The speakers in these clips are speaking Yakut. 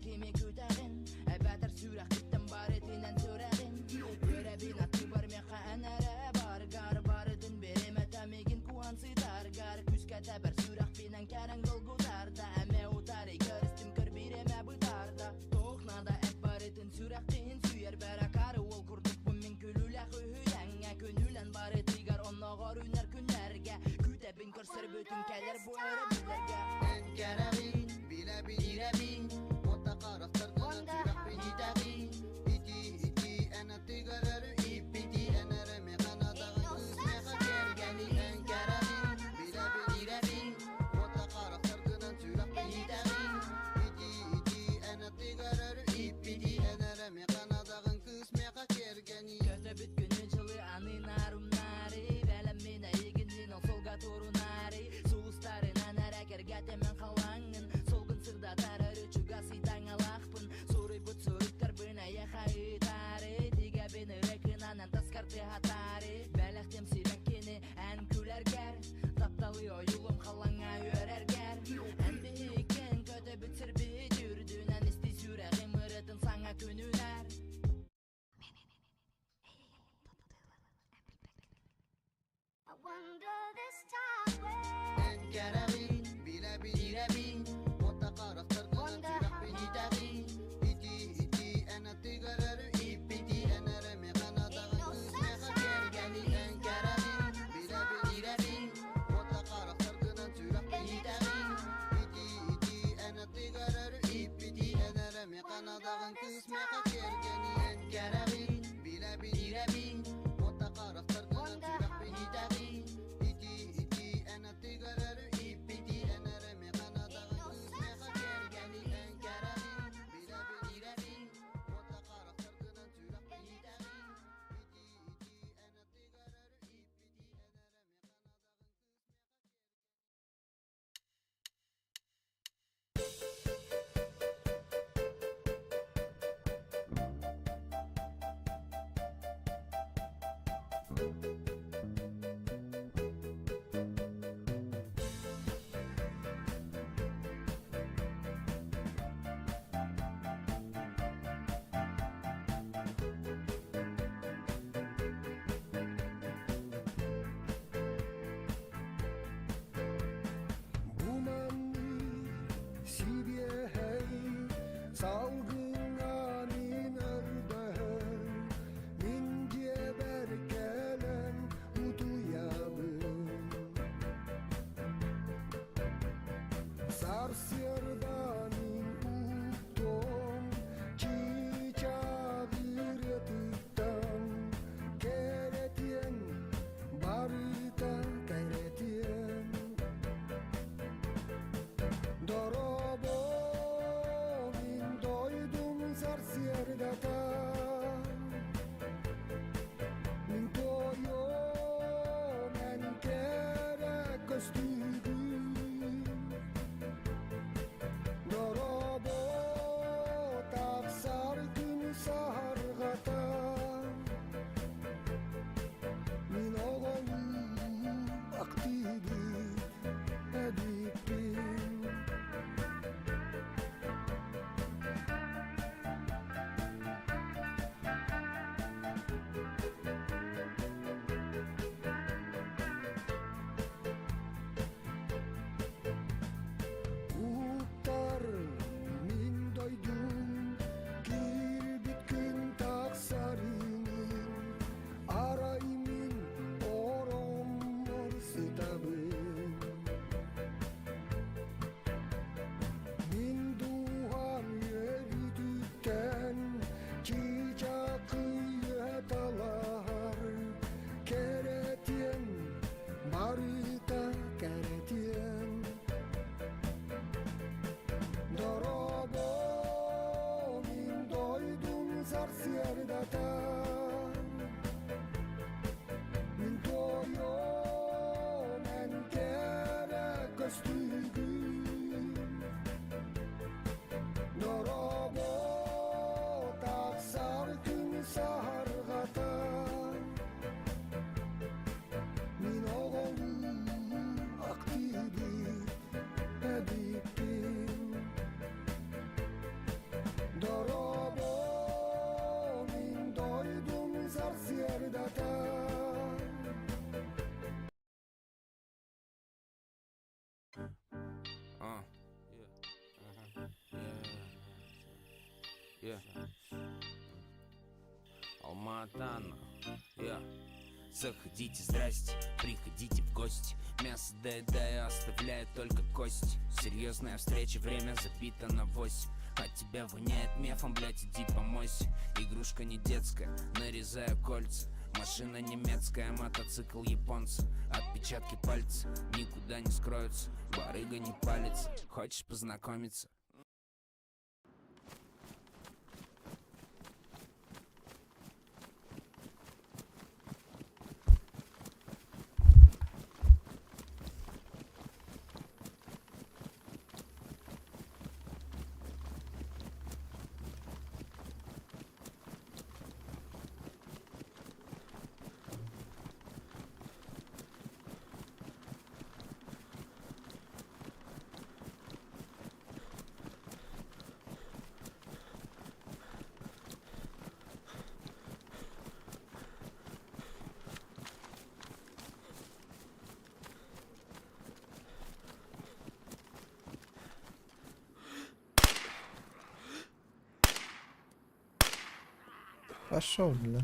кими күүтэҕин Эбэтэр сүрэхпиттэн барытынан сүрэҕин Үөрэбин аттыбар миэхэ эн эрэ баргар Барытын биримэтэ миигин куһан сытаргар Күүскэ тэбэр сүрэхпинэн кэрэҥ долгутарда Эмэ утары көрүстүм көр биримэ бытарда Туох наада эт барытын сүрэхпин сүүйэр Бэракары уол курдукпун мин күлүүлээх үһүйэҥҥэ Күнүүлэн барытыгар онноҕор үүнэр күннэргэ Күүтэбин көрсөрбүтүн кэлэр бу өрөбүллэргэ Эн кэрэҕин, билэбин, ирэбин, Уота харахтаргынан сүрэхпин итэҕин. Ити, ити, эн аттыгар өрүү иппити, Эн эрэ миэхэ надаҕын кыыс миэхэ кэргэни. Эн кэрэҕин, билэбин, ирэбин, Уота харахтаргынан сүрэхпин итэҕин. Ити, ити, эн аттыгар өрүү иппити, Эн эрэ миэхэ надаҕын кыыс миэхэ кэргэни. Көтөбүт күнү дьылы аны нарумнаары Бэлэммин эйигиннин ол суолга турунаары Сулустарынан эрэ кэргэтэмэн халаҥҥын Суолгун сырдатар өрүү чугас ыйтаҥалаахпын Суруйбут суруктарбын эйиэхэ ыытаары Тигэбин ырыкынан эн таскар тыаһатаары Бэлэхтим сибэккини эн күлэргэр Тапталы ойуулум халлаҥҥа үөрэргэр Эн биһиккин көтөбүт сирбит үрдүнэн Исти сүрэҕим ырытын саҥа күнүнэр Эн кэрэҕин, билэбин, ирэбин, Уота харахтаргынан сүрэхпин итэҕин. Ити, ити, эн аттыгар өрүү иппити, Эн эрэ миэхэ надаҕын кыыс миэхэ кэргэни. Эн кэрэҕин, билэбин, ирэбин, Уота харахтаргынан сүрэхпин итэҕин. Ити, ити, эн аттыгар өрүү иппити, Эн эрэ миэхэ надаҕын кыыс миэхэ кэргэни. Эн кэрэҕин, билэбин, ирэбин, Уота харахтаргынан сүрэхпин итэҕин. Ити, ити, эн аттыгар өрүү иппити, Эн эрэ миэхэ надаҕын кыыс миэхэ кэргэни. Эн кэрэҕин, билэбин, ирэбин, Уота харахтаргынан сүрэхпин итэҕин. Ити, ити, эн аттыгар өрүү иппити, Эн эрэ миэхэ надаҕын кыыс миэхэ Бу маннык сибиэһэй салгыҥҥа мин өрдөһөн, мин дьиэбэр кэлэн утуйабын. Сарсыарда мин уктуом чыычаах ырыатыттан кэрэтиэн барыта кэрэтиэн. Дорообо, мин дойдум сарсыардата, мин туойуом эн кэрэ көстүүгүн. Дорообо, тахсар күн саһарҕата, мин оҕолуу актыыбын эбиппин. Уһуктар мин дойдум киирбит күн тахсарынын арай мин ороммор сытабын. Мин дууһам үөрүүтүттэн чыычаахыйа талаһар кэрэтиэн барыта кэрэтиэн. Дорообо, мин дойдум сарсыардата, мин туойуом эн кэрэ көстүүгүн. Дорообо, тахсар күн саһарҕата, мин оҕолуу актыыбыт эбиппин. Алма-Ата, я. Заходите, здрасте, приходите в гости. Мясо доедаю, оставляю только кость. Серьезная встреча, время забито на 8. От тебя воняет мефом, блять, иди помойся. Игрушка не детская, нарезаю кольца. Машина немецкая, мотоцикл японца. Отпечатки пальца никуда не скроются. Барыга не палится, хочешь познакомиться? Пошел, бля.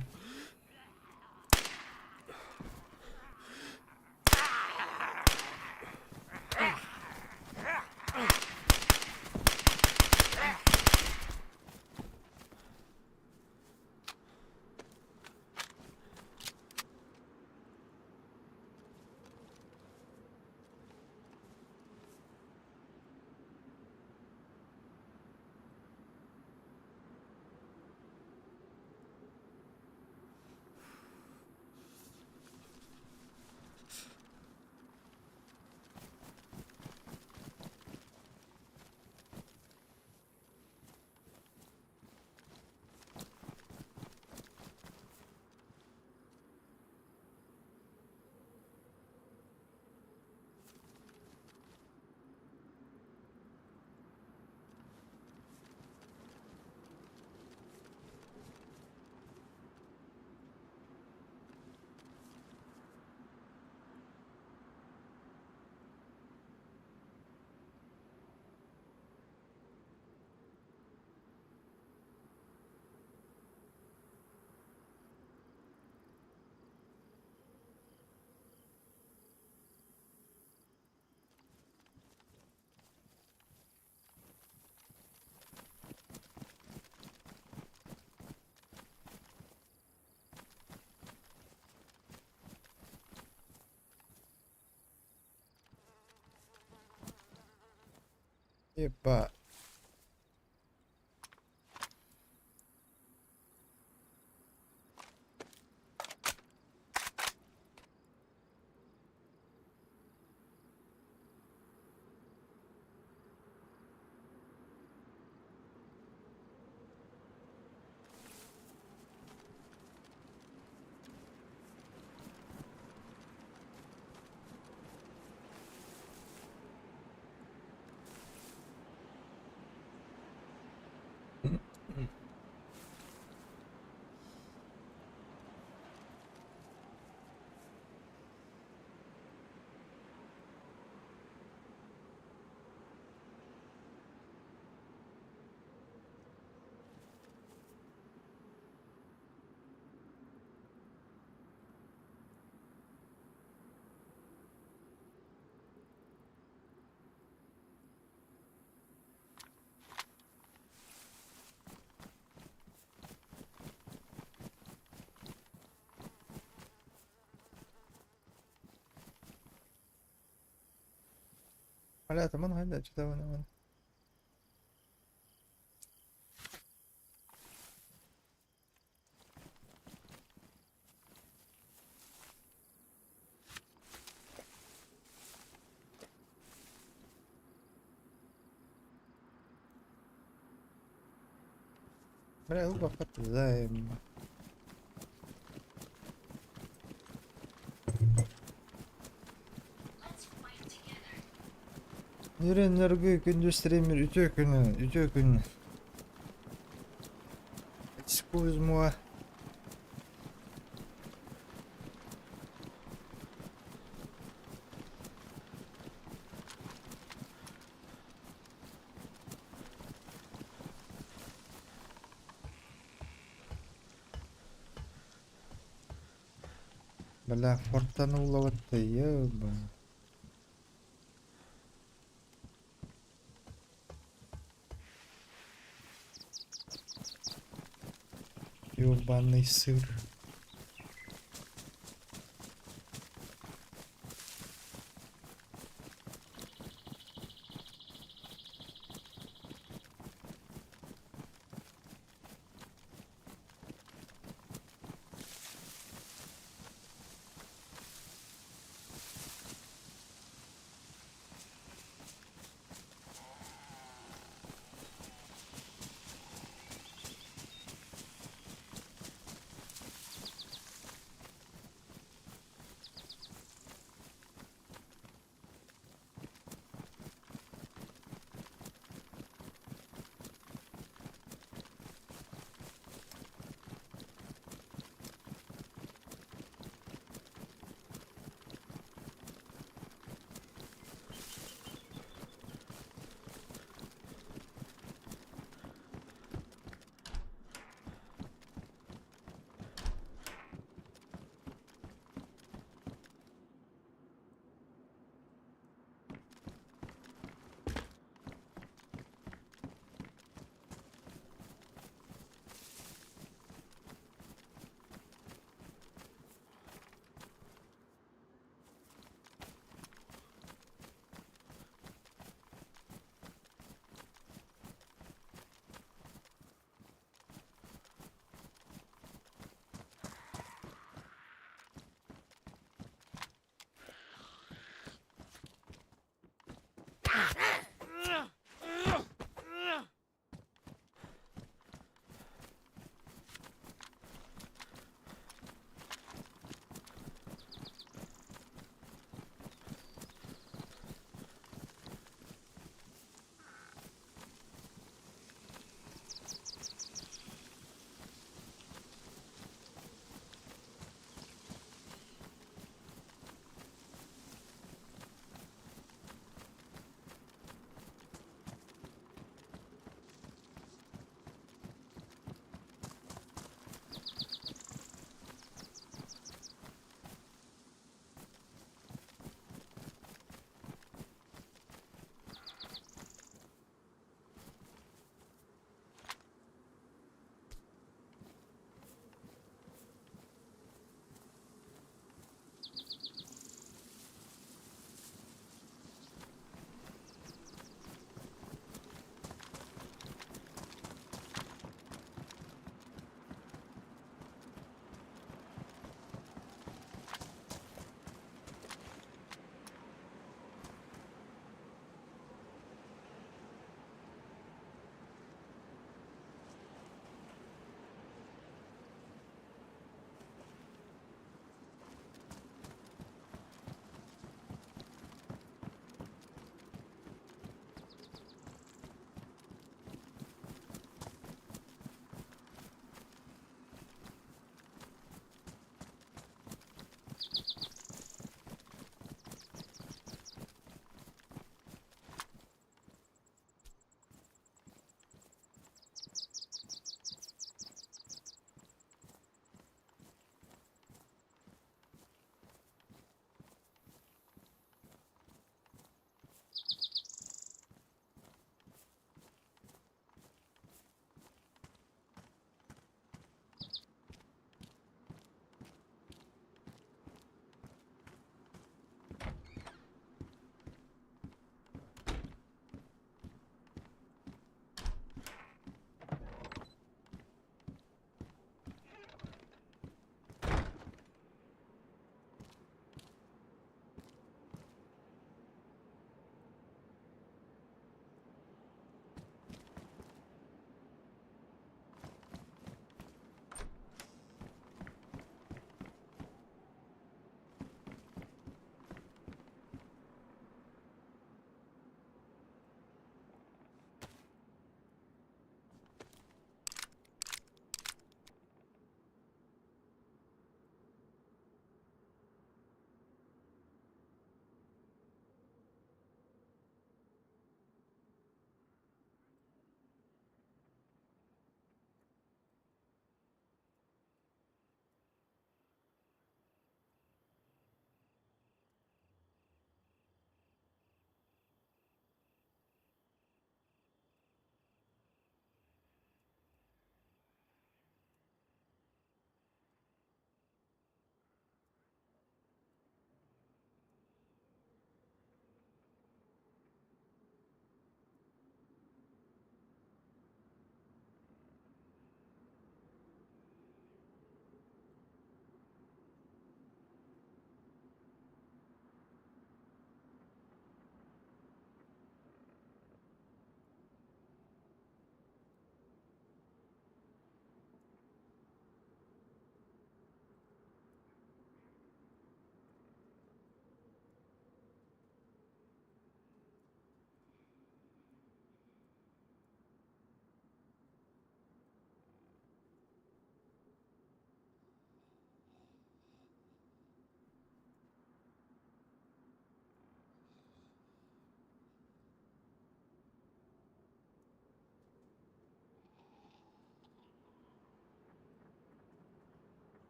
Еба. Бля, там он гайда, чи де вони вони? Бля, луба займа. Нөрен күндү стример үтүө күнү, үтүө күн. Excuse moi. Бля, фортануло вот еба. Ёбаный сыр.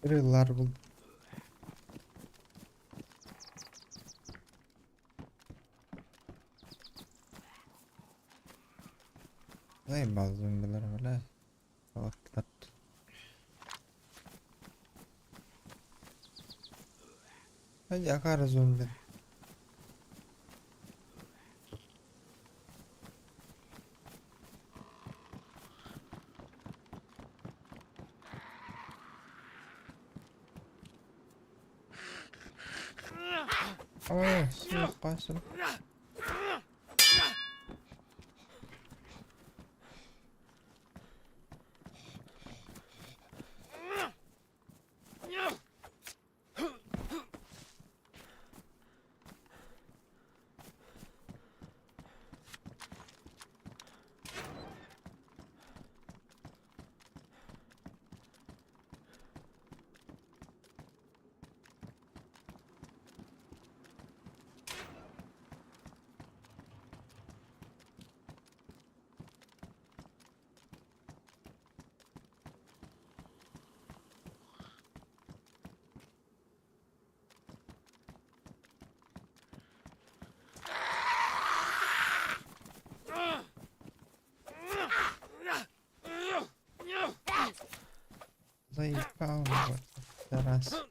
Ырыалар бул Заебал зомбилар, бля. Салактар. Hadi akar zombi. Ой, сука, Заебал вот раз.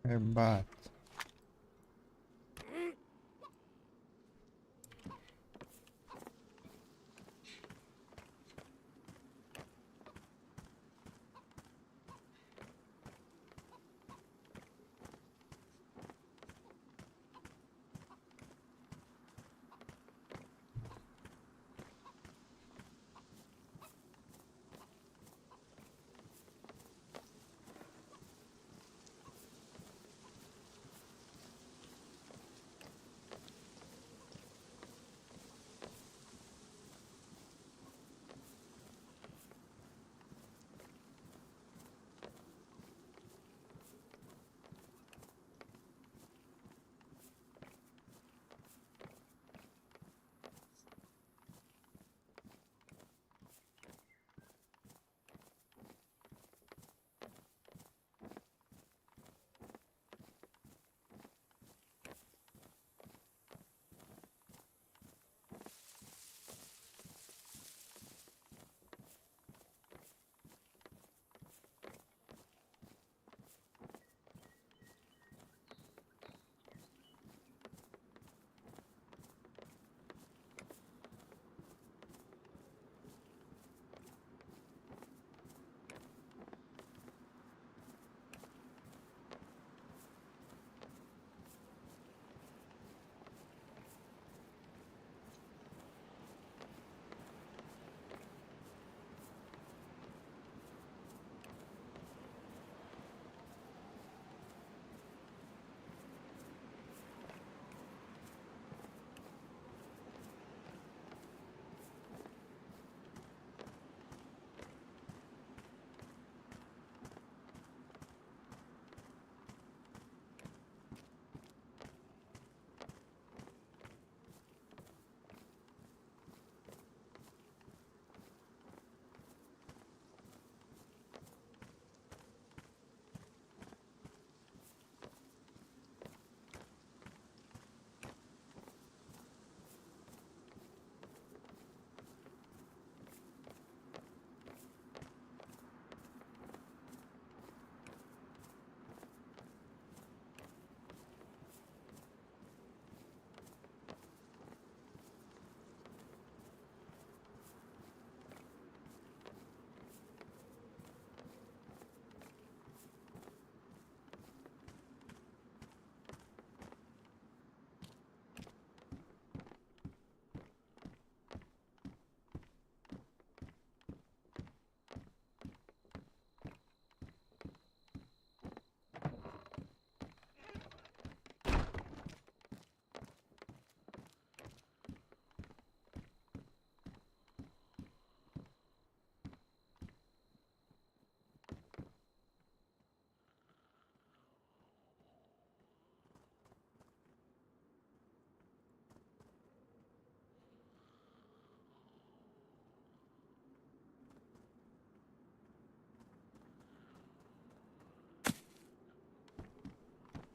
Ребят.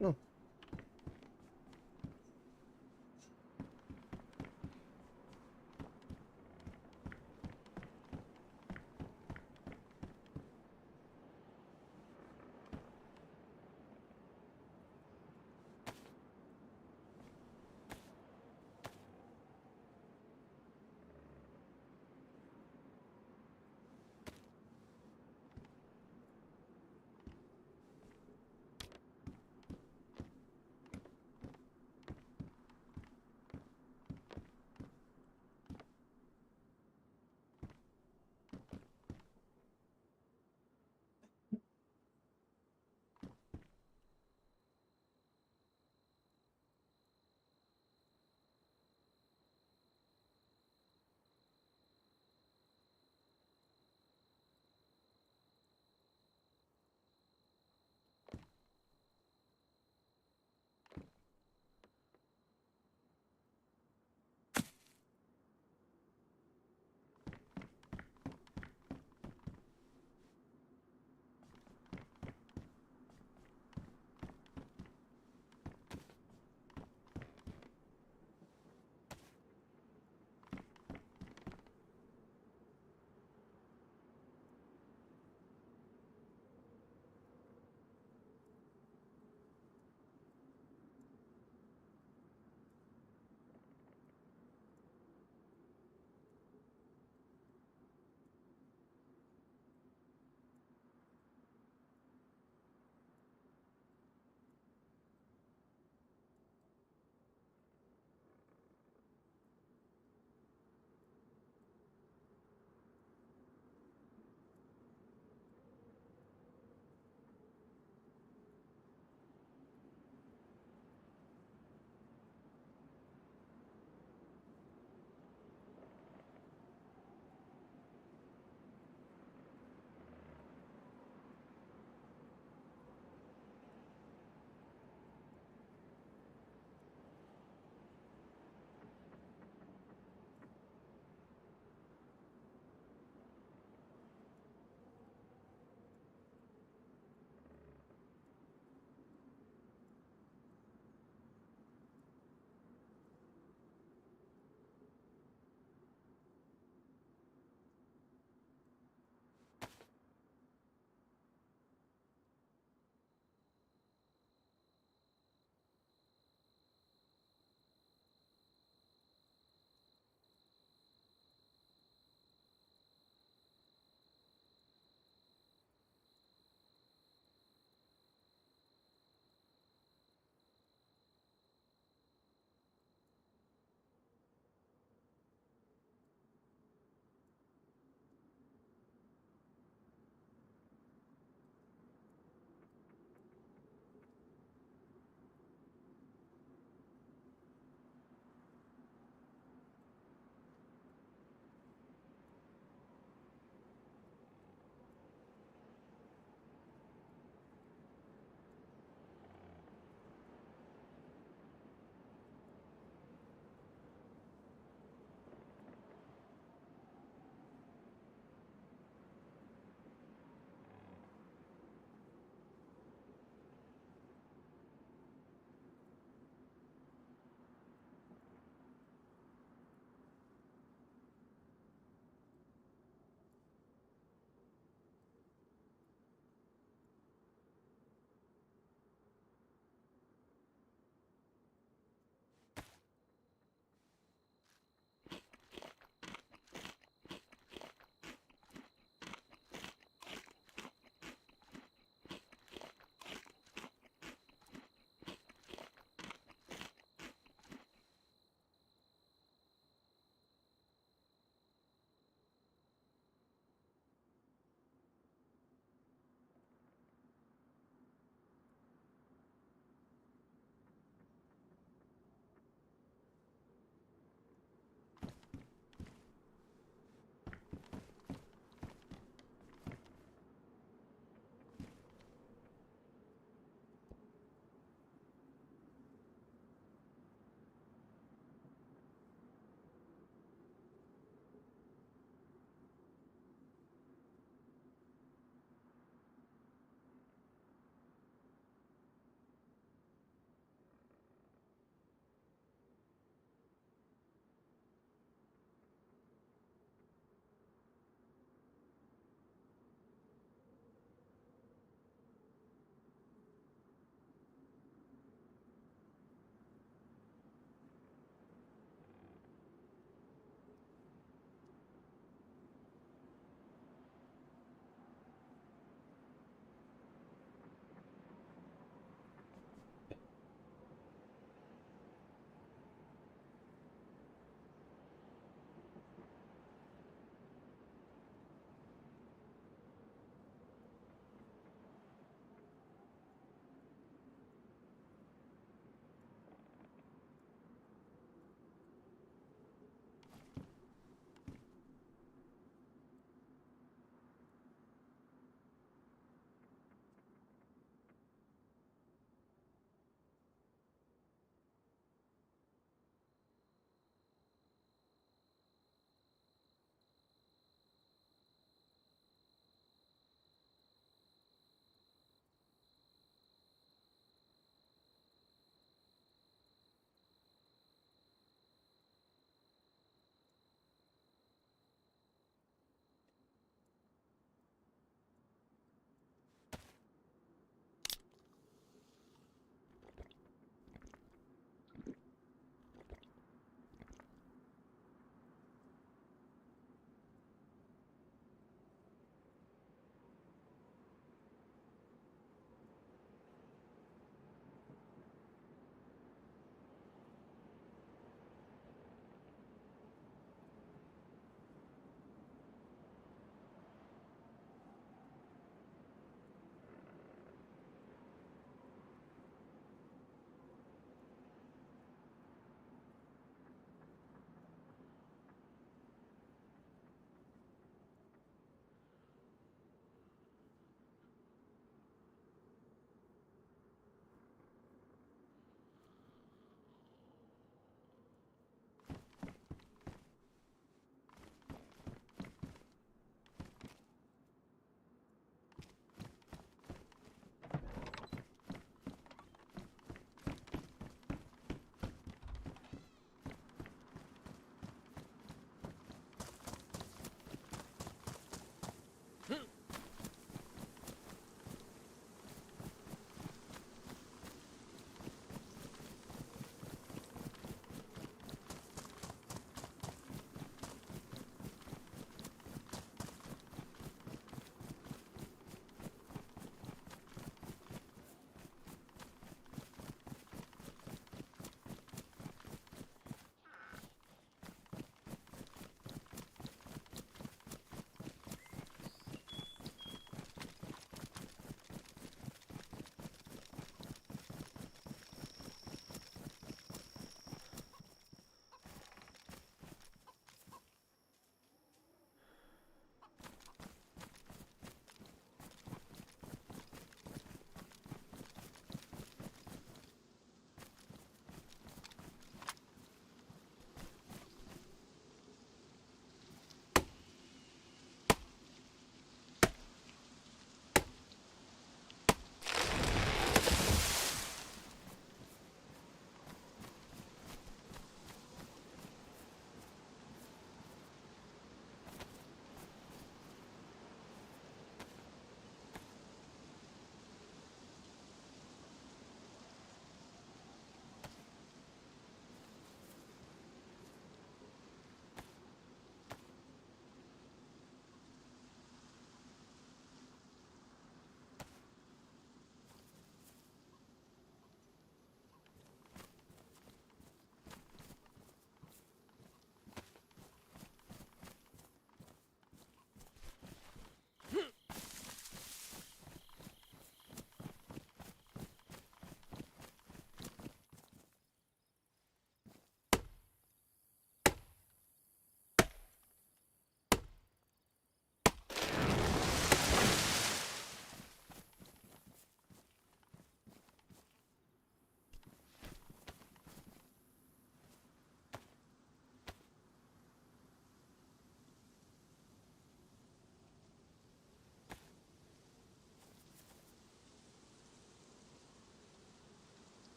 Ну.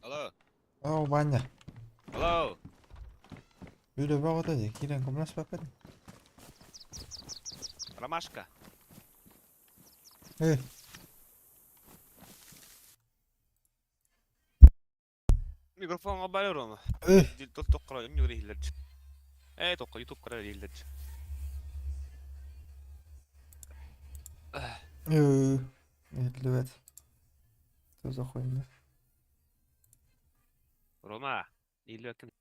Алло. Оо, Ваня, Алло. үлэ бөҕөтө дии, киирэн көмөлөспөппүт. Ромашка. Эй, Микрофонга бар Рома. эй, Тоққара үннүгэр иһиллэр. Ээ тоққа ютуб кара иһиллэр. Иһиллибэт. Что за хуйня? Рома, иһиллибэккин.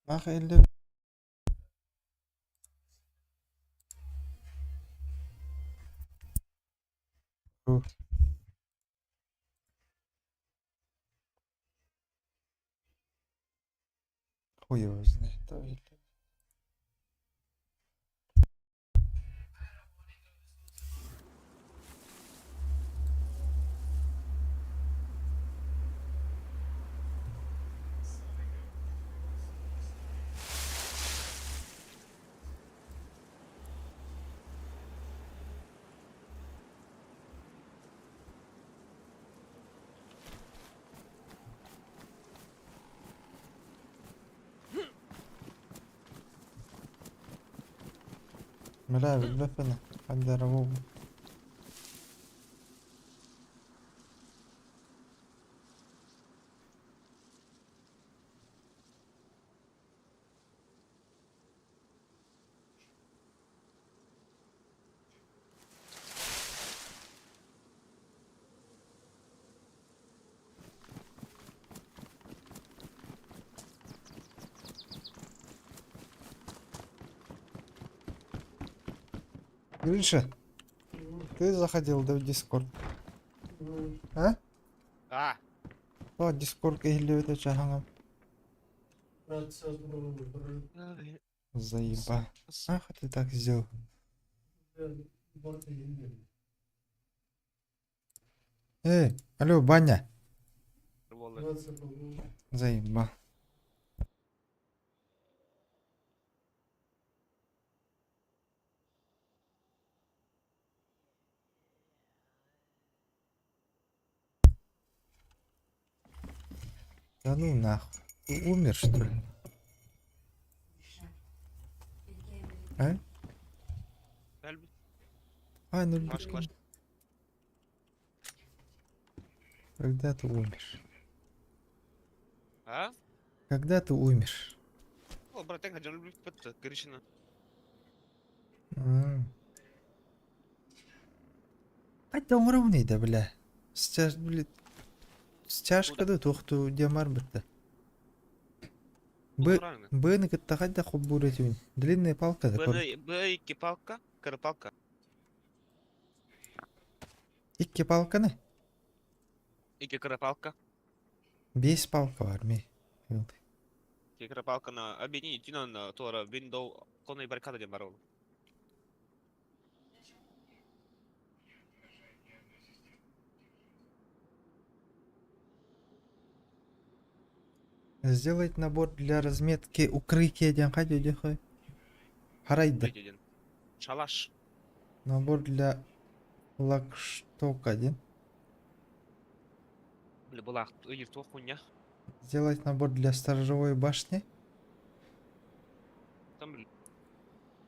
Мах иһиллибэт. Хуй его знает. Бля, билбэппин хандарабын. Гриша, ты заходил, да, в Дискорд? А? А, О, Дискорд иһиллибит чаһаҥам. Заеба. Ах, ты так сделал. Эй, алло, баня. Заеба. Да ну нахуй. Ты умер, что ли? А? А, ну Когда ты умер? А? Когда ты умер? О, братан, люблю Гришина. Қайда оңырамын да, бля. Сейчас, блядь, стяжкада туохту диамар бітті. Б, Б-ны кытта қайда хоббур етуін. Длинная палка да. Б, Б, икки палка, кыра палка. Икки палканы? Икки кыра палка. Бес палка бар ме. Икки кыра палканы объединить на туара window конный баррикада диэн бар ол. Сделать набор для разметки укрытия диэн хайда өйдөхөй. Харайда. Шалаш. Набор для флагштока диэн. Бля, была ыйыр туох хуйня. Сделать набор для сторожевой башни. Там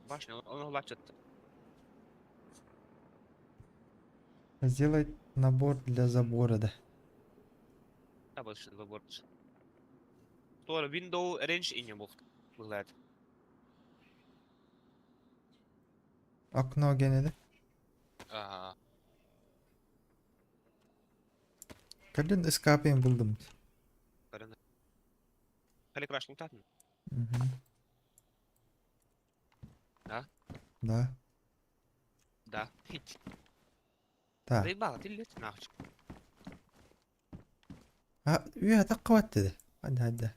башня, он лачет. Сделать набор для забора, да. Да, больше забор. Туара window range ине был. Бывает. Окно гене да. Ага. Кэлин эскапин булдум. Хали краш лутатын. Угу. Да? Да. Да. Так. Заебало, ты лет нахуй. А, үйә таққабат деді. Хадда хадда.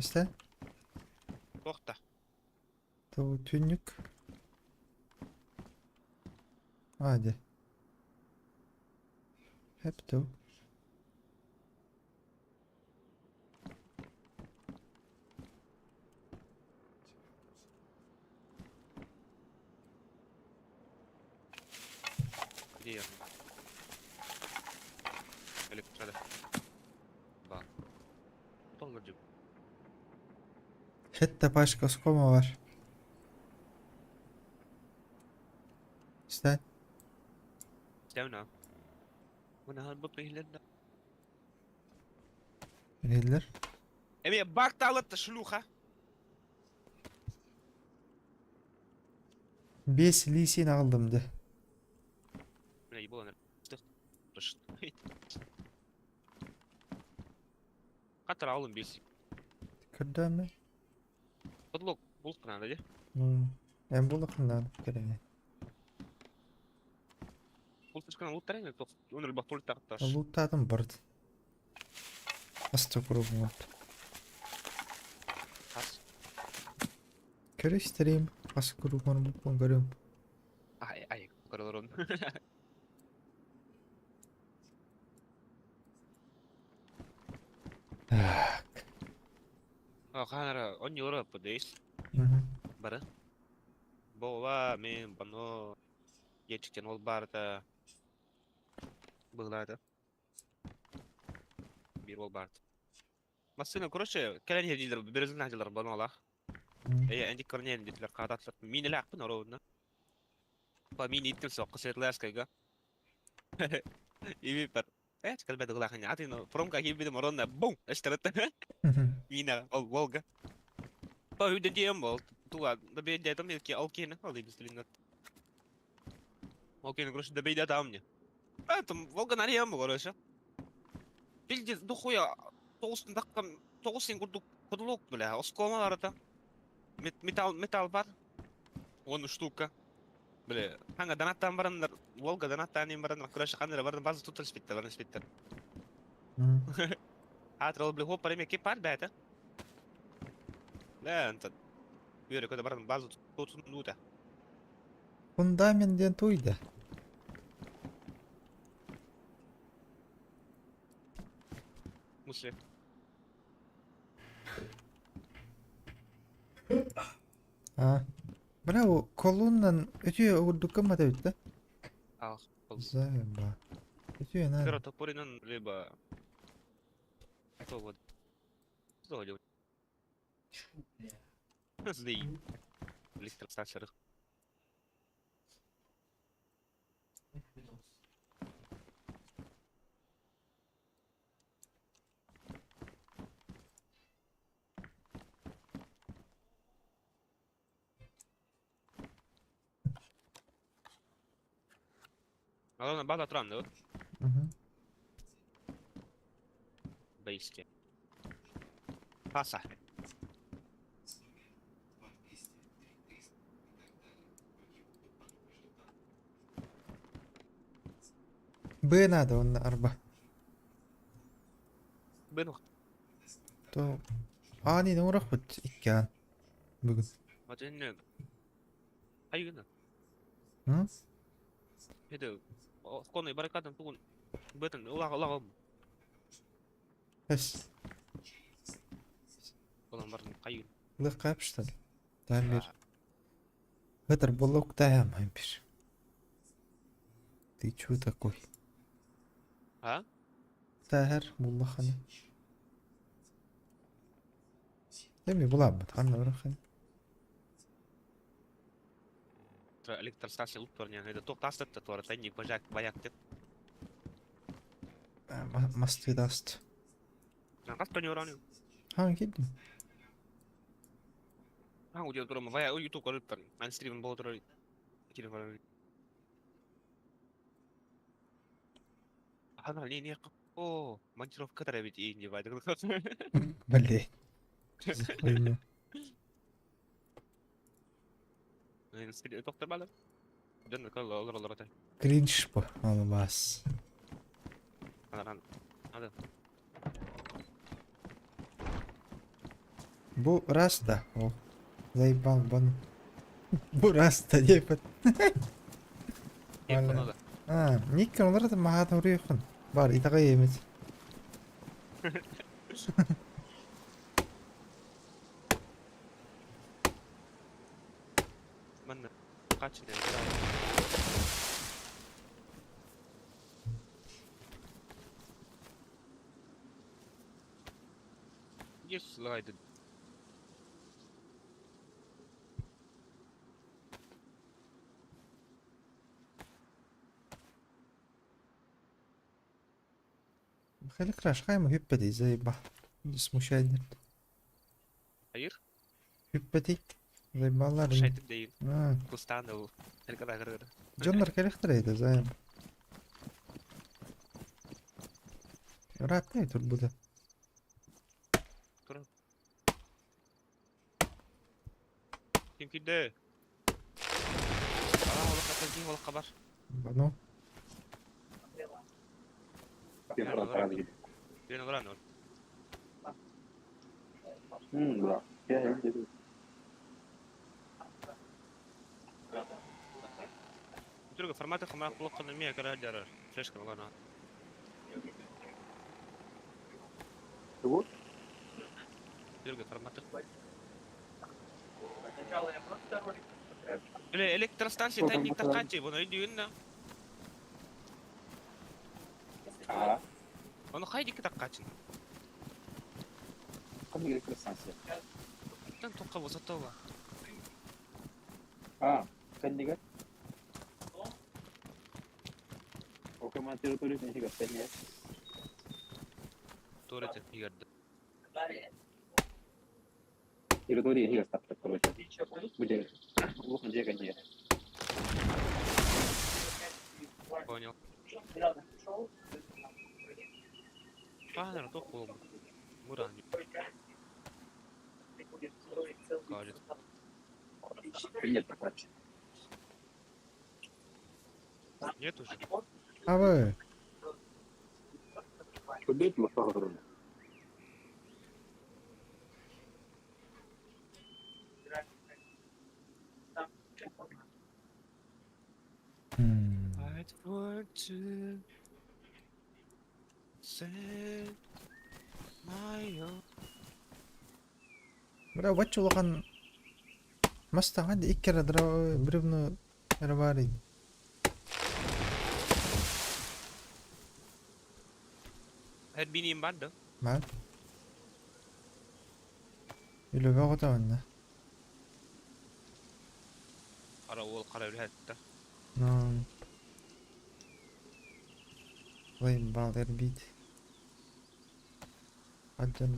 Истэн? Туох да. Ту түннүк. А, де. Hep ту. Где я? Электрада. Ба. Толлордю. Хетте пачка оскома бар. Истэн? Стемна. Билэллэр. Эмиэ бакталытта шлюха. Биэс лиисин аҕаллым дэ. Бля, ебало, Хатыр алым бес. Көрдөммүн. Подлог булк надо, де? Эн булахыннаан кэрэҥэ. Бултышкана луттарайна, то он рыбак тарташ. Луттаатым бард. Аста курубун Хас. Көрө истэриим хас курубун буппун көрүм. Ай, ай, көрөлөрүн. Так. Ханара, он не подейс. Бары. Бола, мен, бано, ечиктен ол барда. Быглады. Бир ол барды. Массыына, короче, кэлэн иһэр березин дилер баналах. Эйэ, энди корнен дитлер кадатлар. Мин эле ровно. Па мин иттим соққы светласкайга. Иби пар. Э, калбет глахани. Атын промка хибиде моронна бум. Эштерет. Мина ол Волга. Па үдэ диэм бол. Туа, да бейде там ки алкина, ал бислинат. Алкина, короче, да бейде там мне. А, там Волга нариям, короче. Билди духуя тоғыстын таққан тоғыз сен курдук кудлук бля, оскома арата. Металл металл бар. Он штука. Бля, ханга донаттан барандар, Волга донаттан им барандар, короче, ханнера баран база тут спиттер, баран спиттер. Атрал бля, хоп, пареме кепар бәті. Бля, антон. Үйрі көді баран база тут нута. Фундамент диэн туйда. Мусли. А. Бля, ол колоннан өтө уурдукка мата бүттэ. Ал. Заеба. Өтө надо. Первый топоринан либо... То вот. Что делать? Злей. Электростанция. Алана база туран, да? Мгм. Бейске. Паса. Б надо онно арба. Бен То аанин оҥорохпут икки аан бүгүн. Матын айгына. М? Это конный баррикадан тугун бетен улага улага Эс. болан барын кайын. Лык что ли? Там бир. Хытыр блок таям бир. Ты чё такой? А? Тахар буллаханы. Эми буламмыт ханна барахын. Электростанция лут турня. Это ток тастат туара тайник бажак баяк деп. Масты даст. Нагас то не ураны. Хан кидим. А, удел турма вая YouTube көрүп тур. Ан стрим боло турар. Телефон. Ана не не О, монтировка тарабит и не байды. Блин. За хуйню. Доктор бала. Дөн кол олор олор ата. Кринж по алмаз. Ана ана. Ада. Бу раз да, о, заебал бан. Бу раз да диэппит. Диэппин А, Никка олар да маһаат уруйхун. Бар, итэҕэй эмит. Манна хаччы You slide. Хали краш, хайма хүппэти заеба. Смущает. Hayır. Хүппэти. Заебалар. Шайтып değil. А, Кустан ол. Эргада дьоннор кэлэхтэрэ этэ заеб. Ырааттай турбута. Ким кирде? Ала олох ким олох бар. Ну, Бен олар ол. Да. Я иду. Түргө форматы хама кулак кына мия кара жарар. Флешка алана. Чего? Түргө форматы. Эле электростанция тайник таканчы, буну үйдүн да. А, Оны кайдики таккачын. кандай электростанция? Тан токка босотова. А, кандига? Окаман территория кандига пенне. Тура тепигерди. Территория хига стапта, короче. Будет. Лук где кандига. Понял. Панер токку. Муран. Кажет. Нет, короче. Нет уже. а вы? Куда это лошадь? М, I'd want to send my own. Бля, вот улахан мастаҥа да икки эрэ бревно эрэ баар ини. Her biniyim ben de. Баар. Үлэбэ оҕото манна. Kara oğul kara ülhette. Ну. Заебал эрбит. Аджан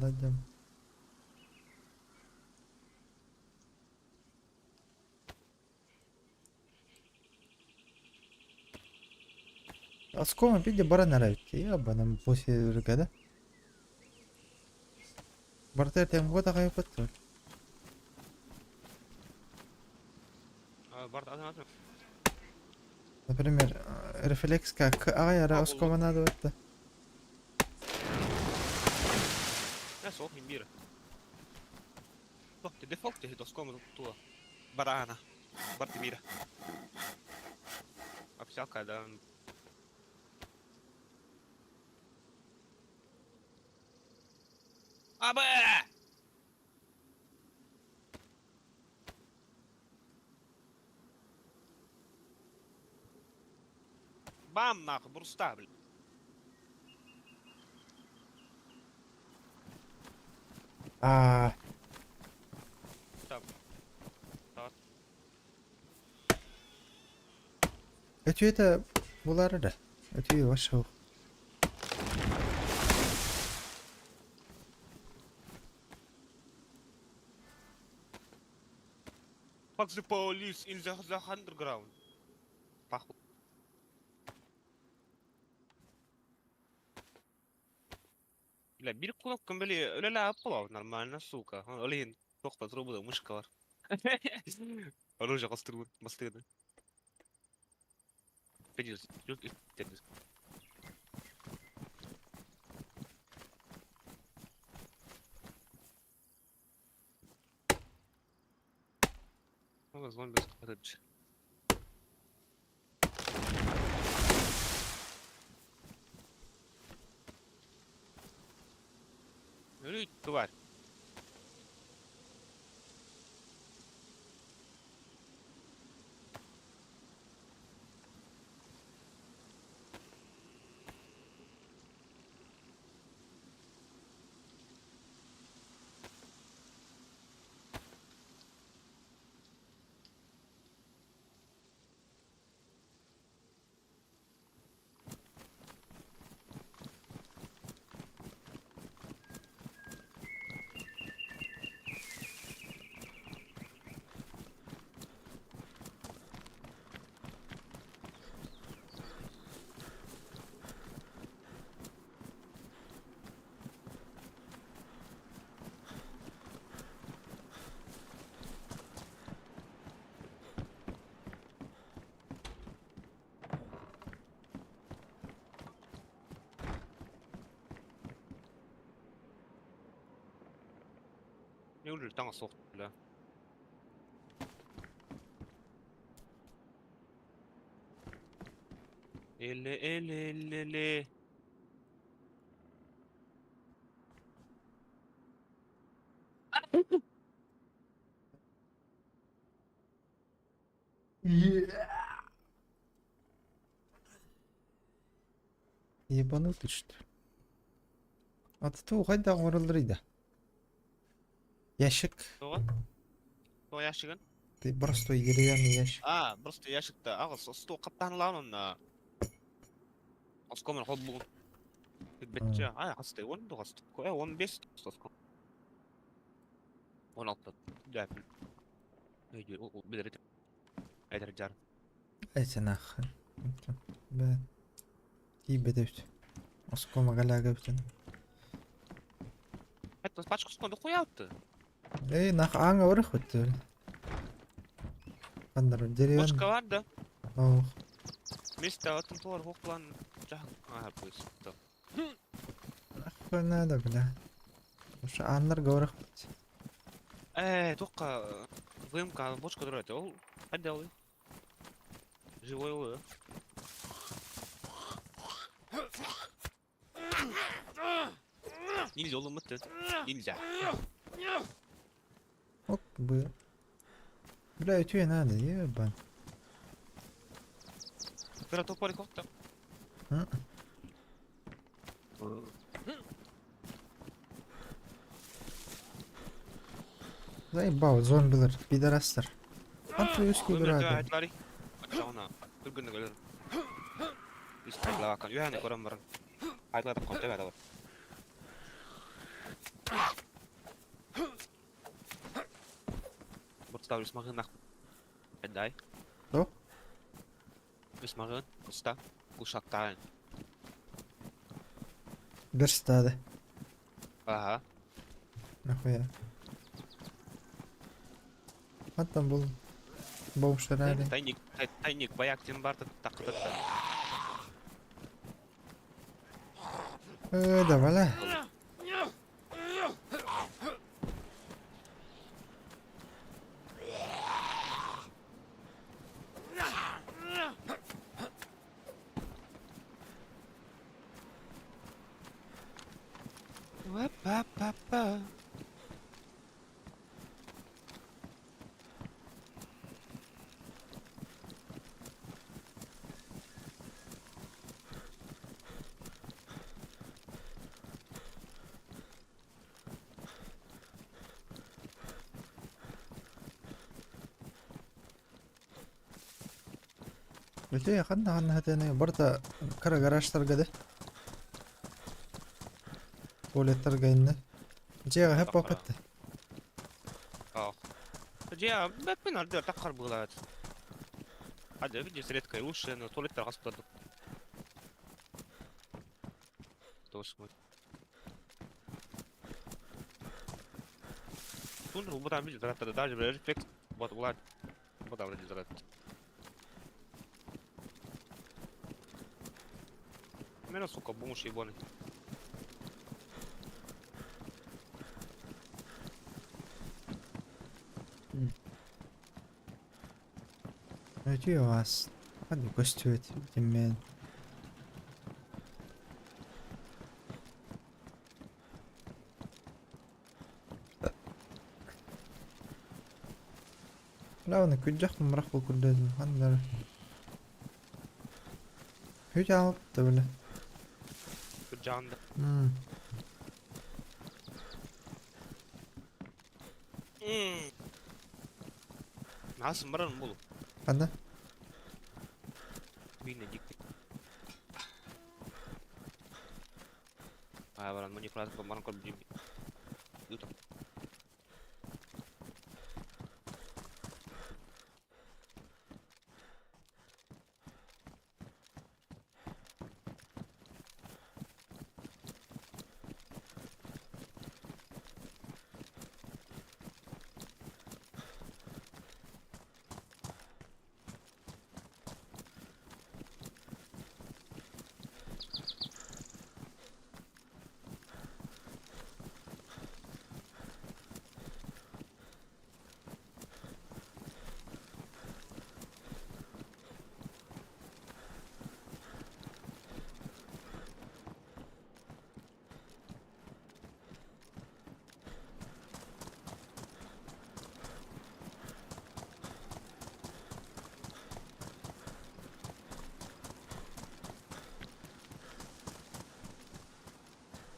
Оскома пиде баран эрэбит. Я банам после да? Бартер тем года кайпыт. Бард adam adam. Например, рефлекс как ага оскома надо это. Ne soğuk bir. Bak default de doskoma tuo. Barana. Barti mira. Официалка да. Абе! Бам нахуй, бруста, блядь. А, Там. Так. это это булары да. Это вошел. Fuck the police in the underground. Похуй. Бля, бир кнопкам били үлэлэ аппала нормально, сука. Ол иһин туох трубуда мышка бар. Оружие костырбыт бастыгы. Педис, Зомби сытыч. Өлүй, тварь. Не таҥас суох бля. Эле эле эле эле. Ебанутый что ли? Аты туу хайдах оҥороллоруй да? Ящик. Тоҕо? Тоҕо ящигын? Ты простой деревянный ящик. А, просто ящикта аҕыс остуол хаптаһынылаан онно. Оскомун холбугун. Бэтчэ, ай хасты, он дуҕас. 15 оском. 16. Да. Билэр Эдэр дьар. Эти нахуй. Бэ. Тиийбэт эбит. Оскуома галяга эбитин. Это пачка сколько дохуя ты? Эй, нах ааҥа барах бит. Ханнар деревянный. Бочка бар да. Ох. Место атын туар хоклан жах. А, пусть. Нахуй надо, бля. Уша ааннар барах бит. Э, только ВМК бочка дурать. Ол отдал. Живой ол. Нельзя улымыт. Нельзя. Ок бы. Бля, үтүө надо, ебан. Кыра топорик отта. Заебал, зомбилар, пидорастар. Хантан үскүү турар. Айтлари. Ачаҕына түргэнник өлөр. Үс хайдлаакан үһэни көрөн баран. Хайдлаатап конте бара. Буртстав үс магын ах. Дай. Что? Үс магын, уста, кушактаан. Берстады. Ага. Нахуя. Хантан был бомжтар Тайник, тайник баяк тем барта тақытыр. Э, давай. ла. Па-па-па. Үлэ ханна ханна хатыаны барыта кыра гаражтарга да туалеттарга иннэ. Дьиэҕэ хөп буолбат Дьиэ бэппин ардыгар таххар быылаат. Хадя видишь, редко и лучше, но туалеттар хаспытар. Тош мой. Тундру бутан видишь, даже рефлекс вот улад. Бутан вроде зарад. Мене, сука, бомж ебаный. Үтүө аас ханна көстүбэт итиммээн Главное күрдьэх мурах бу курдук ханна эрэ Үт аалта бile. Күрдьэҕин да. Наһаа сымбаран буолуо. Ханна? Биинэ дьикти. Аа баран манипулятор баран көрбүтүм. Ыытам.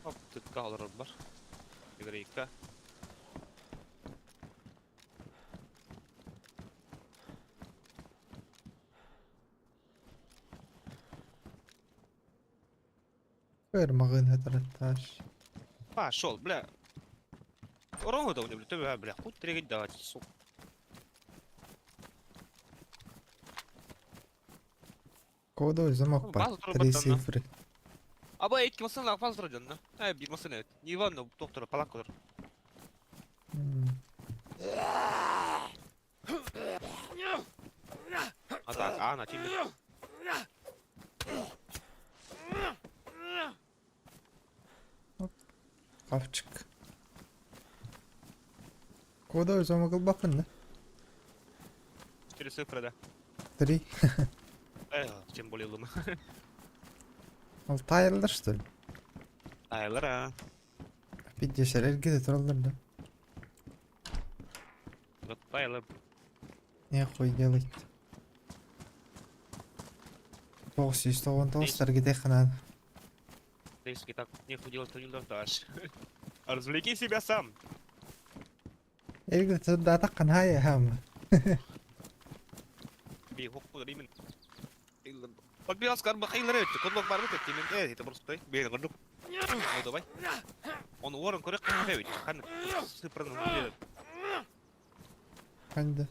Оп, тыкка олороллор. Игрейка. Көр маҕыын 13. Пошел, бля. Ороҥу да бля, төбө, бля, хуй трегать давать, сука. Кодовый замок бар. База Три турбаттан цифры. Аба икки масына фазра дьонно. Э, биир масына эбит. Иван доктора палакка олор. А так, аана тиийбит. Хавчик. Кодовый замок ылбаппын да? Четыре цифры, да. Три. Э, тем более луна. Ол таайыллар что ли? Тайлар, а. Пиздец, эргитэ тураллар да? Вот тайлар. Нехуй делать. Тоҕус сүүс тоҕон тоҕус эргитиэххэ наада. Если так нехуй делать, то не дождашь. Развлеки себя сам. Эргитэ турдаатахха наһаа хаама. Би хоппу римин. Подбиас кар бахайлар өттү. Кодлок бар бит тимин. Э, это просто бейн гордук. Ну давай. Он уорон көрө кан бит. Хан цифраны билет. Ханда.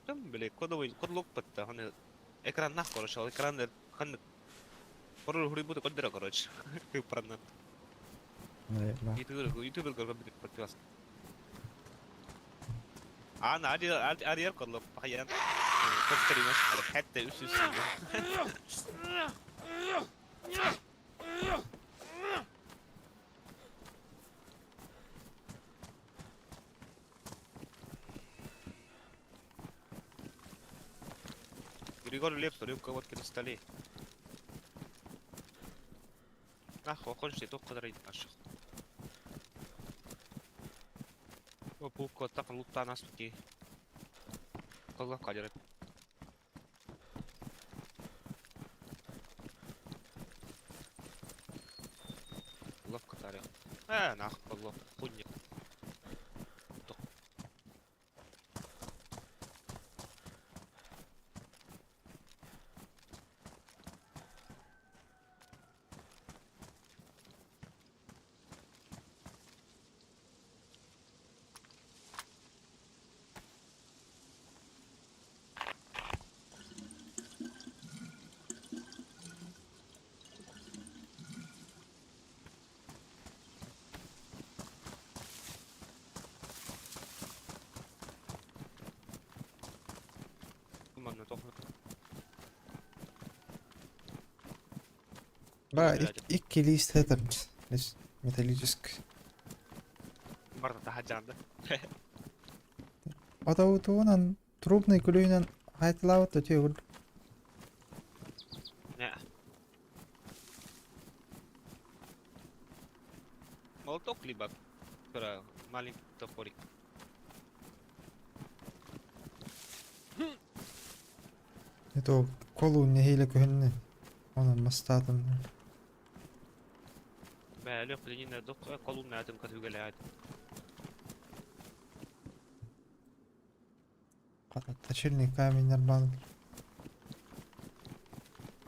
Там биле кодовый кодлок патта. Хан экран нах короче, ал экран хан Хоррор хури бут коддера короче. Цифраны. Ютубер ютубер көргөн бит подпиас. Ана ари арьер кодлок бахаян. Көстөрүмөс хәтта үс үс. Григорий Лепс, рюмка водки на столе. Нахуй, окончи, только дарить наших. Пупка так лута нас таки. Коллака дерет. Ловко тарел. Э, нахуй, подлог, хуйня. Манна тохно. Бра, икки лист этер металлический. Барда таһаджанды. Атаутуунан трубный күлүүнэн Хайтылаабыт үтүө курдук. Не. Молоток либо кыра маленький топорик. Это колу нэһиилэ көһүннэ. Онон мастаатым. Бээлэх билинин док колумнаатын көтүгэлээт. Точильный камень нормально.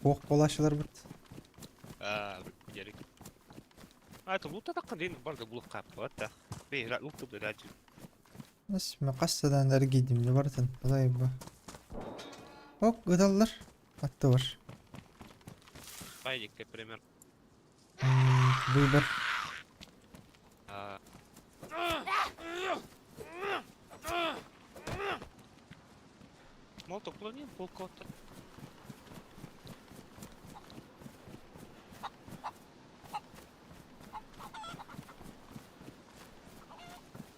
Ох, буолааччыларбыт. Аа, дерик. А, это лута такка дин барда булук каппат да. Бей, лута блядь. Нас хас да эргийдим дьэ барытын балай Ок, ыталлар. Атты бар. Пайдик, пример. Выбор. А. Молоток булан полкоттар.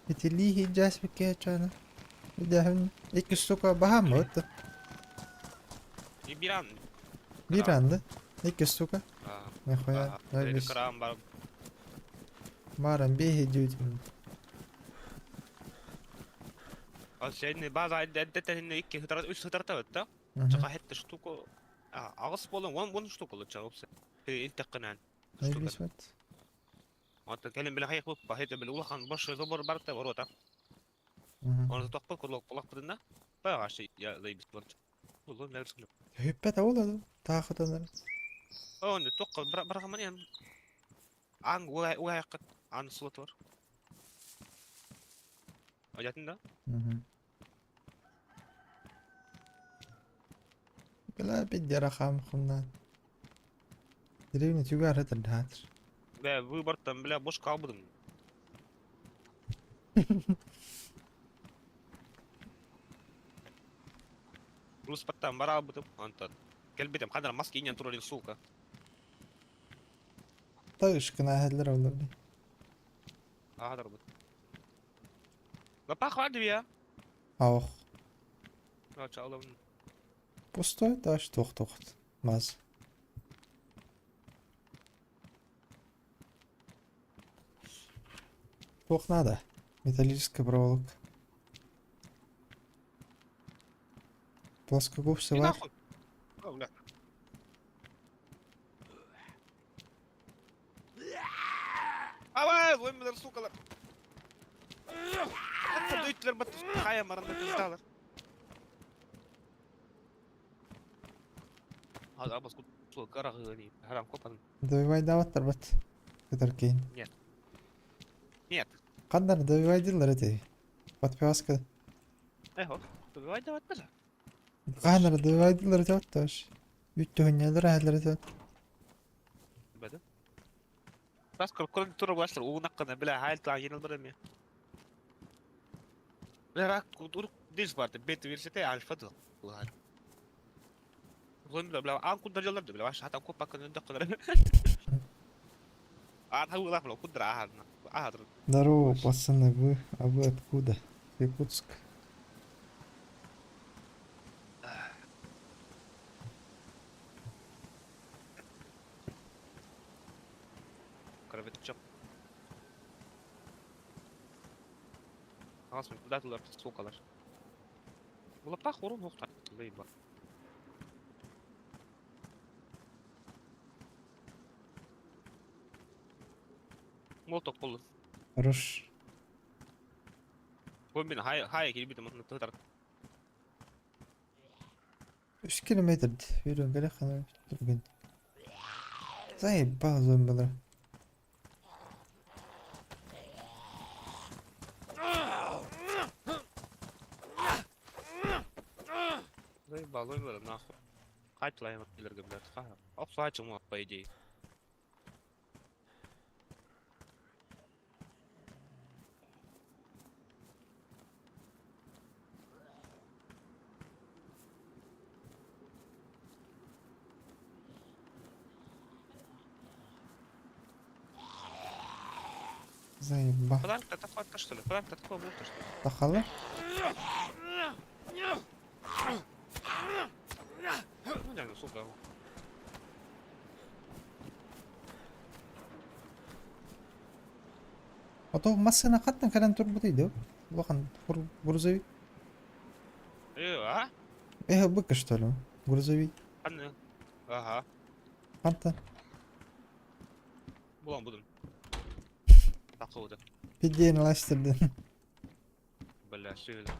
Итилии дьааспыкка чаана. Идэһин икки штука баһаам буотта. И биран. Биир анды. Икки штука. Нихуя. Бис. Крам бар. Баран биэһи дьүүтүм. Ал сен база эддетен икки хытар үс хытарта бытта. Чака хетте штука. Агыс болон он он штука лучше опса. Интеккенен. Бис бат. Ата кэлин биле хайык бу хете бил улахан бош зобор барта ворота. Оны тохпо кулок кулак быдына. Баягы я заебись болчу. Улун нерсин. Хүппэт ол таахытанар. Оны тоққа барахаман ян. Ан уай уай ан слот бар. Аятын да? Бля, биддера хам хумна. Деревня түгәр хәтер дәтер. Бля, выбортан, бля, бош калбыдым. Рус паттан бара албытым, антон. Келбитим, хадыр маски инен туралин сука. Тагышкына әһәлләр олар. Хадыр бут. Лапах вады я. Ах. Чалым. Пустой таш тох-тохт. Маз. Туох надо. Металлическая проволока. Плоскогубцы И бар. нахуй. О, бля. Авай, зомбилер, сукалар. Дөйттілер бат, қая марында пиздалар. Hadi абас кутсу карагы харам копан. Добивайдаабаттар бат. Кытар кейин. Нет. Нет. Ханнар добивайдылар эти. Подписка. Эхо, добивайдабаттар. Ханнар добивайдылар эти отташ. Үттүһүннялар әһэллэр эти. Бәді. Бас көр тура башлар уунаккана била хайл таа йенел барами. Бля рак ур дис барды бет версите альфа ды. Улар. Зомби бля ан кудар жалар бля ваш хата копа кын даккалар. А та ула бля кудра ахар. Ахар. Здорово, пацаны, вы, а вы откуда? Якутск. Кровоточок. Ағас мен кудатылар сукалар. Лапах урун ухта. Лейба. Молоток болду. Хорош. Бу мен хай хай килбитим мына тытар. 3 километр yürüyorum böyle kadar bugün. Заебал зомбилар. Заебал зомбилар нахуй. Кайтылайм билерге блядь. Ха. Оксачым по идее. Заебал. Подарок такой что ли? Подарок такой был что ли? Тахалы? Да. Ото массыына хаттан кэлэн турбутуй да? Улахан грузовик. Э, а? Э, быка что ли? Грузовик. Ханны? Ага. Хантан? Булан будун. Такылды. Пиддиэн ыластырдын. Бля, сүйді.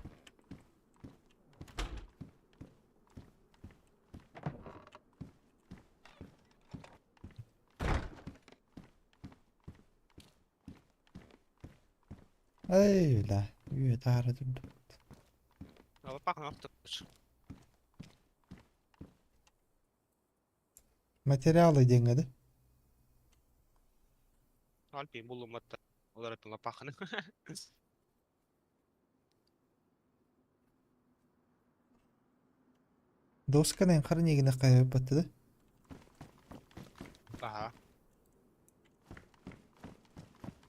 Эй, бля, үйэ таара турдубут. Материалы диэҥҥэ да? Альпин буллумматта. Олар лапаханы. Досканы хара нигинэ хайыппатты да? Ага.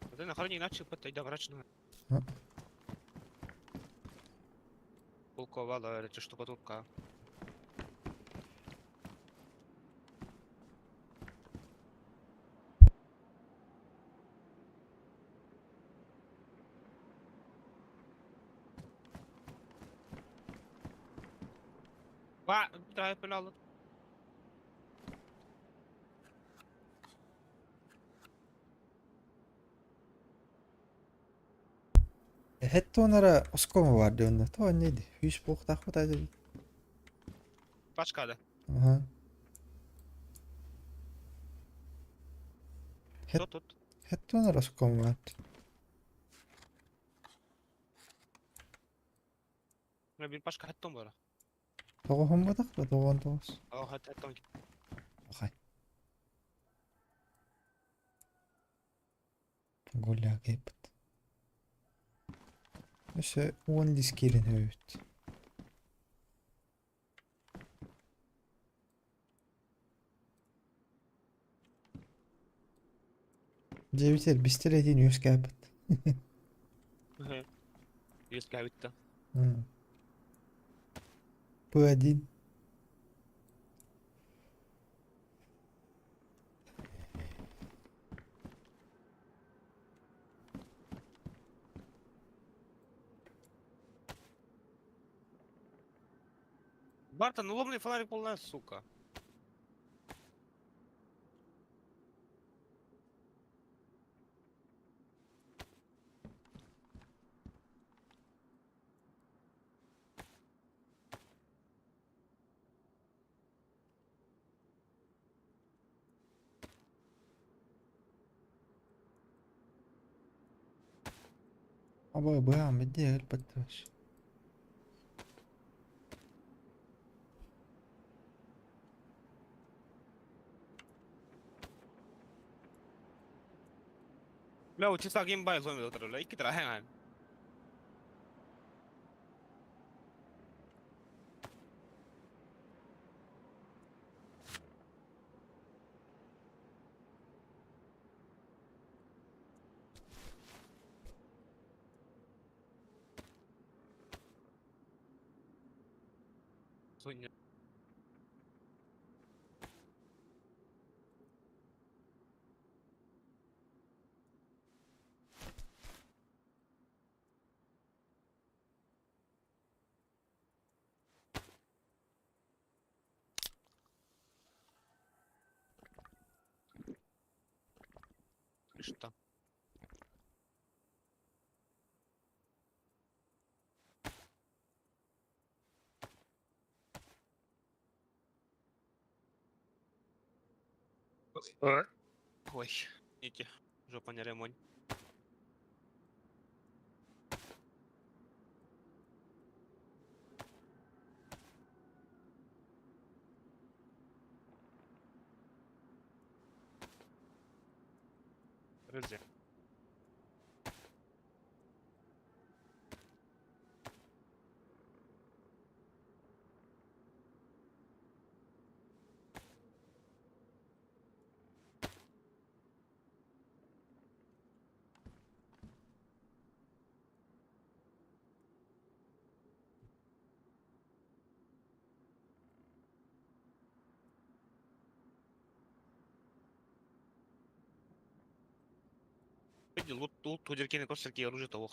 Вот на хара иначе патта ида врачно. Булковала, это штукатурка. Ва, драйв пенал. Хэттонара оскома бар диэн то анне хүйс буохтаахпыт айда. Пачка да. Аха. Что тут? Хэттонара оскома бар. Bir başka hatton var. Тоҕо хоммотах да тоҕон тоҕус. Aa hat hatton. Охай. Гуля кепт. Өссө уон дискирин höйүт. Дьэбитэр бистэр этин үөскээппит. Үөскээбит да. П1. Бартон, уломный фонарик полная, сука. Абы быам бидде өлбөттөш. Бля, у часа геймбай зомби доктор, бля, икки тра Хуйня. Что? Ой, идите, жопа не ремонь. Подожди. Видел, лут, лут, тудеркины костерки оружие того.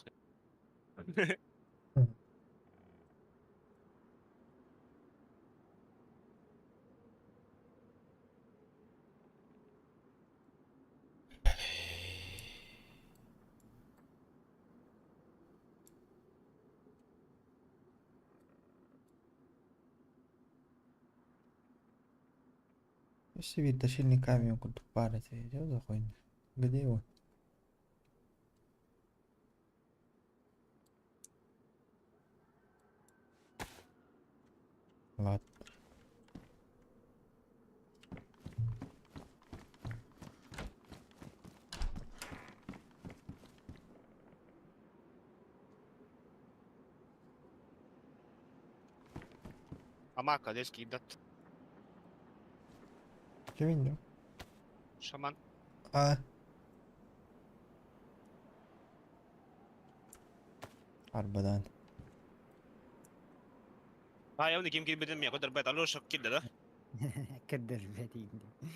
Если вид дошильный камень курдук баар этэ, дьэ да хуйня. Где его? Ладно. Амака, здесь кидат. Кимин дуу? Шаман. А. Арбадан. А, я ким кирбитин мия көтөрбөт, Алеша кирде да? Көрдөрбөт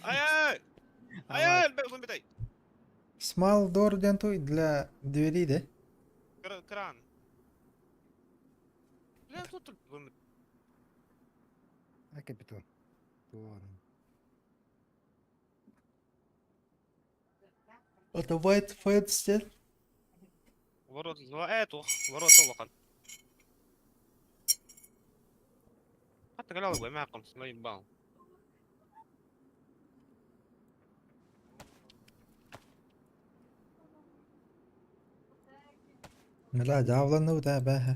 Ай-ай! Ай-ай, бе, битай. Small door диэн туй для двери да? Кран. Бля, тут А капитан. Туон. Это white fence Ворот, эту, ворот улахан. Хатта кэлэ мээкком ебал. Бля, дьаабыланныбыт ээ бээһэ.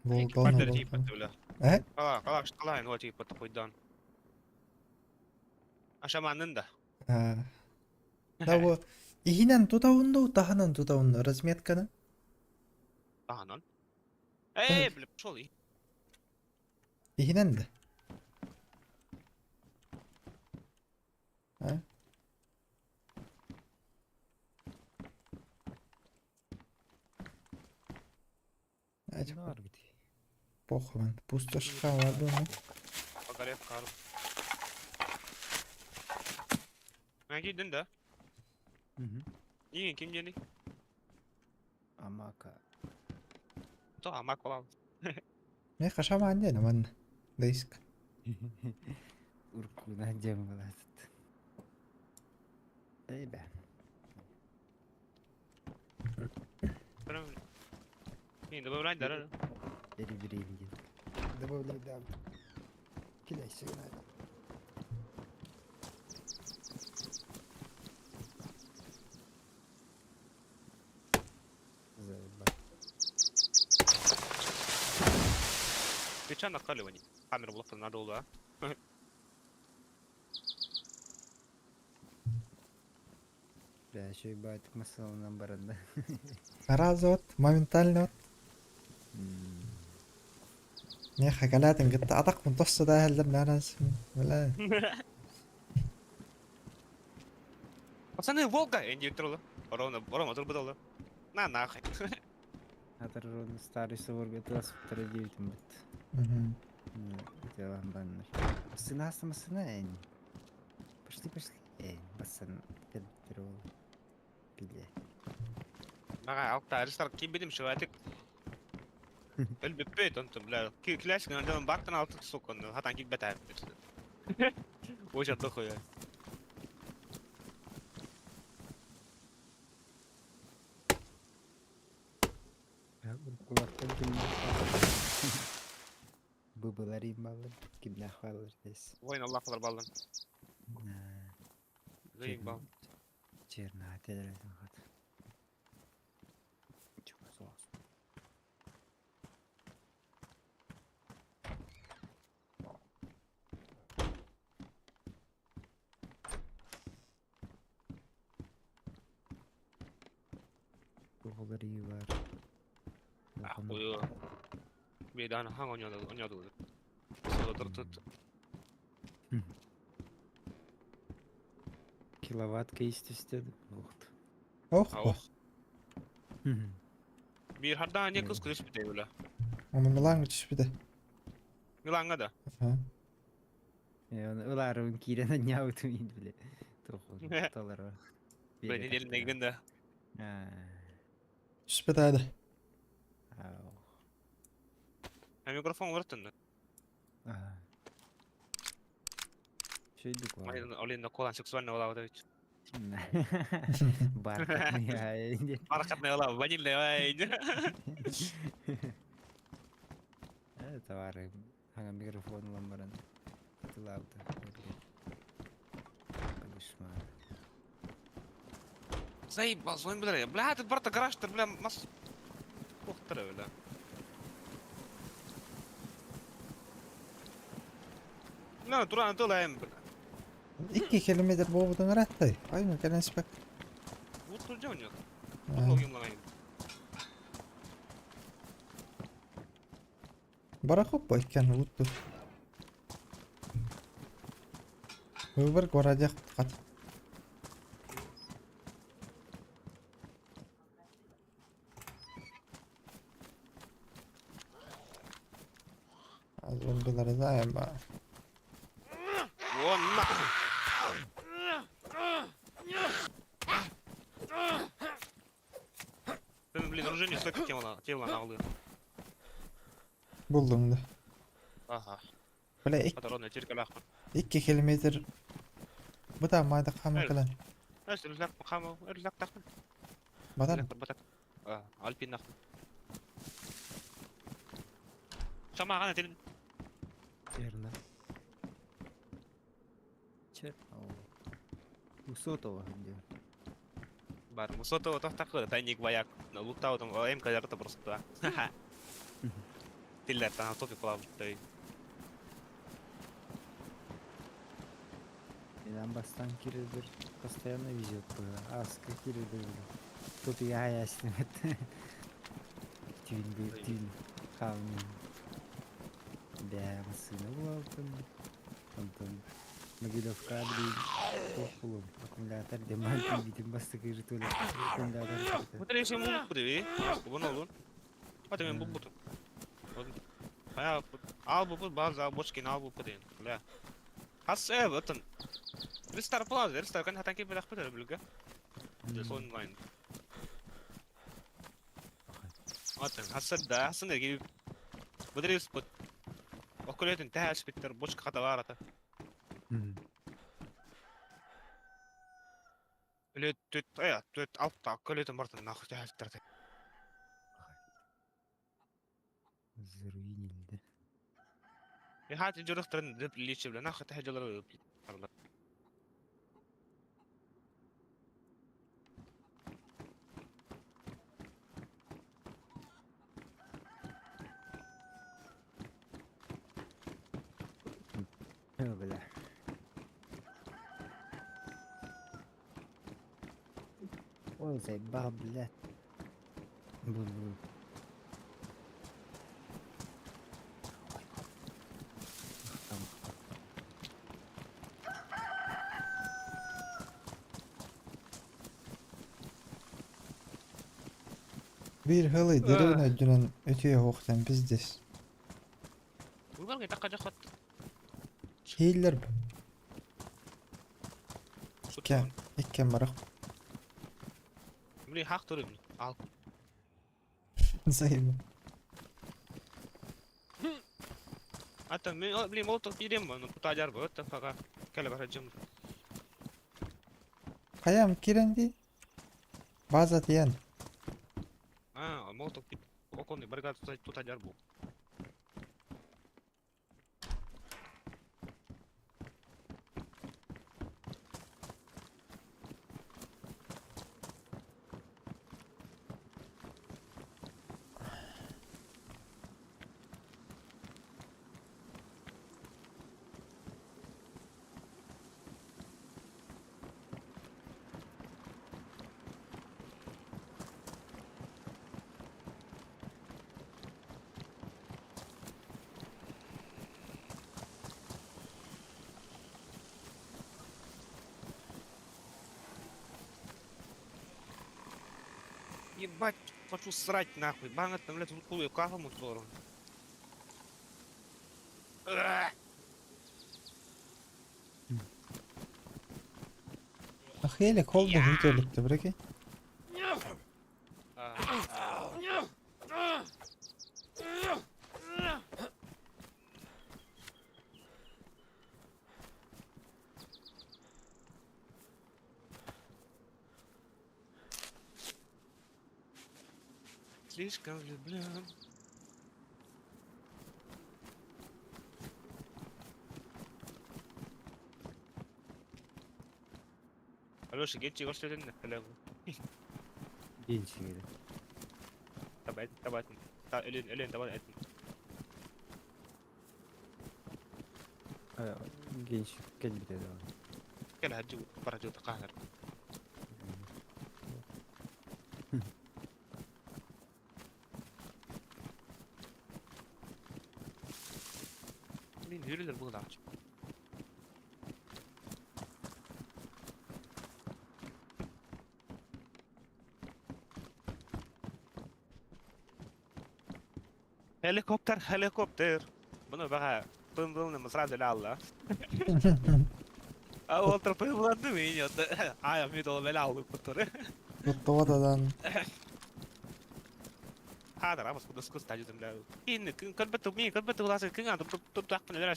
Волганы бля. Э? Кала, кала, кала, ну типа такой дан. А шаманын да. А. Да вот. Иһинэн тутабын дуу, таһынан тутабын дуу разметканы? Таһынан. Эй, бля, пошел и. Иһинэн да. А? Похуй, пустошка ладно. По горе в кару. Мен да? Иин ким диэний? Амака. То амак болам. Мен хашамаан диэн манна. Диск. Уркуна дем баласыт. Эй бэ. Иин добавляй да. Эри диэн. Добавляй, да. Кидай сигнал. Заебать. Ты че накаливание? Камеру блока надо да? Бля, еще ебать масаланан баранда. Сразу вот, моментально вот. Мен хакалаатын кытта атахпын тосто да иһэллэр нараас бля. Пацаны, Волга! Энди турла. Ровно, ровно турбудалла. На нахуй. Атар старый собор тас девятым бит. Мгм. Делам баннер. Сына сына эн. Пошли, пошли. Эй, басан педрол. Пиле. Бага, алта, Аристарх ким бидим шиватик. Өлбүппүт, онтон, бля, килэс гынан бактан алты сука, ну, хатан кик бетэ. Очень дохуя. Кулактан кимнәх Бубылар имбалыр, кимнәх балыр дес. Воин Аллах баллан. Заебал. Черна телердин хат. Чугас Оҕолор бар. Ахуя. Бедан хаң оняды, оняды. Солодыр тут. Киловаттка истүстеді. Вот. Ох, Ох. Бир харда не кыз күрүш бите бля. Оны Миланга түспүтэ. Миланга да. Аха. Ыларын киирен няутум ин биле. Тоху талара. Бля, неделя негден да. Түспэт аада. Микрофон уларыттын. Шөйдүк Олин кулан сексуально олаабыт. Бархатный Бархатный олаа, ванильный ай. Товары ага микрофон ылан баран тылаабыта. Кошмар. Заебал, звоним, бля. Бля, этот брата гараж-то, бля, нас... Охтара, бля. На, туран тылайым, бля. 2 километр буолбутун ырааттай. Ай, кэлэн испэк. Вот тут у них. Барахоппа иккиэн улутту. Выбор городе хат. Зомбилары знаем ба. Вон нахуй. Блин, оружие не столько тело, тело на улы. Буллуҥ да. Ага. Бля, Патронный теркалах. 2 километр. Быта майда хаама кэлэн. Эс рюкзак хама, рюкзак тахын. Батар. Батар. Альпин нахуй. Шамагана телин. Верно. Че? У сотового где? Бар, у сотового тох такой, тайник вояк. Лутау там, МК ярта просто. Тиллер там топик плавает. Нам бастан кирилдер постоянно везет аска кирилдер. Тут я ясно. Тюн бы тюн хаунин. Бля, машина была там. Антон. Могилевка блин. Аккумулятор деманти битим бастык житуля. Аккумулятор. Вот решим мул куди. Бу олун. Hadi ben bu butum. Хая ал бу база бочкин ал бу ден. Бля. Хас э бутын. Рестар плаза, рестар кан хатан кеп бит билге. Онлайн. Атын хасад да хасан деги. Будрис бут. Окулетин тәш биттер бочка хата бар ата. Үлет төт э төт алта окулетин бартын нахуй тәш Заруинили, да? هات جرخت دب ليش بلا ناخذ تهجر Бля. Ой, заебал, блядь. Бу-бу. Биир хылый деревня өттүнэн өтүө хоохтан пиздец. Выбор такка жахат. Хейлер иккен барах. Блин, хак турым. Ал. Заебал. Ата мен блин молотов ирем ну тутажар бу это фага. Келе бара жым. Хаям киренди. База тиен. А, молотов оконный баргат тутажар бу. Ебать, хочу срать нахуй. Бангат там, блядь, хуй, кафа мусору. Ахели колду хитөлүктө бреки. Слишком влюблен. Алеша, генчик көрсөтүн эле. Генчик эле. Таба таба та өлөн өлөн таба этин. Генчик кэлбитэ даҕаны. Кэл хаджы баражы тақаһар. Мин үрүлөр булдаачы. Helikopter, helikopter. Bunu баха пын-пын сразу ляла. А ол пын-пын меня. А я ми дол велал кутуры. Туттуотадан. Хадar амас куда скус тажы земля. Ин кын көлбөт ми көлбөт уласы кын ам туп туп так пын эле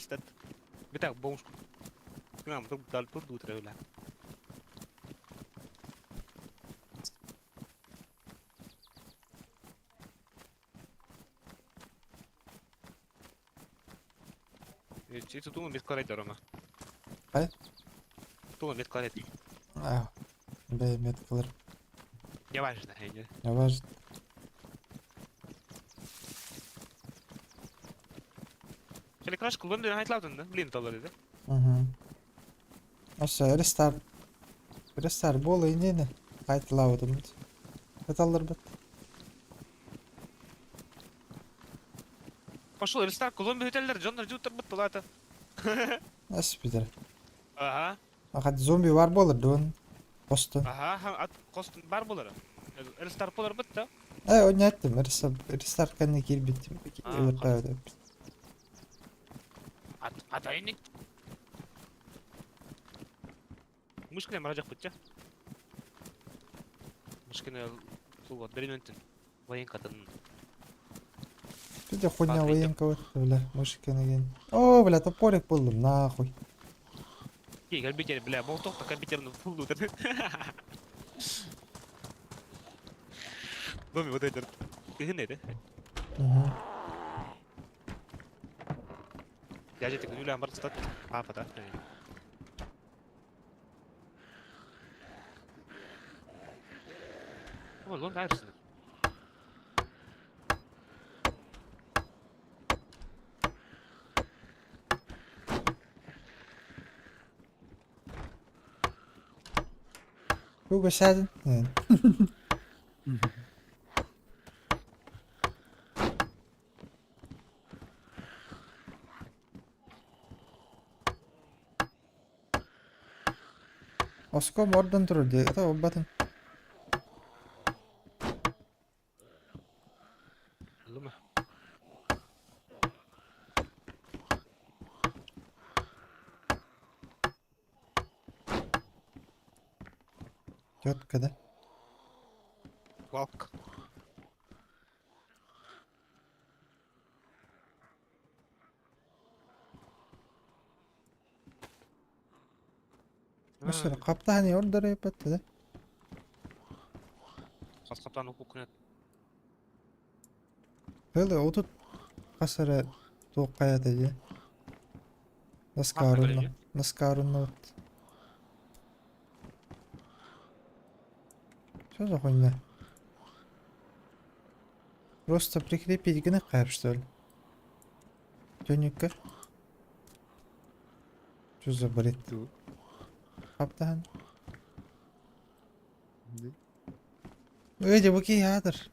Битак бомж. Кын ам туп дал туп дутре ула. Ити тума бит карай дарама. Ай? Тума бит карай. А, бля, меткалар. Не важно, не. Не важно. Электраш кулбан ден айтылатын да, блин талар edi. Угу. Аса, рестарт. Рестарт бола инене. Айтылабытым. Эталлар бит. Пошел рестарт кулбан бөтеллер, жондар жуттар бит талата. Ас битер. Ага, Ахат зомби бар болар дон. Посты. ага, ат костун бар болар. Рестарт болар бит да. Э, оны айттым. Рестарт рестарт кәне кирбит. А, Ат атайын. Мышкine барacak бит Мышкine суга бир Военкатын. Пиде хуйня Смотрите. военка вот, бля, мышкine ген. О, бля, топорик булдым, нахуй. Ей, компьютер, бля, молоток та компьютерный фулл Доме вот этот. Кыгын edi. Угу. Дядя ты күнүлэ амбар стат. Папа да. О, лон дальше. Туга сяден. Оском орден турur diye. Tamam batın. Luma. Тетка, да? Walk. Mesela kaptani order yaptı da. Хас каптан окуу Öyle otut kasara тоққая dedi. Nasıl Хас karunna? Nasıl karunna? Что за хуйня? Просто прикрепить гны кайып, что ли? Тёнекка. Что за бред? Ту. Каптан. Да. Öyle bu ki yadır.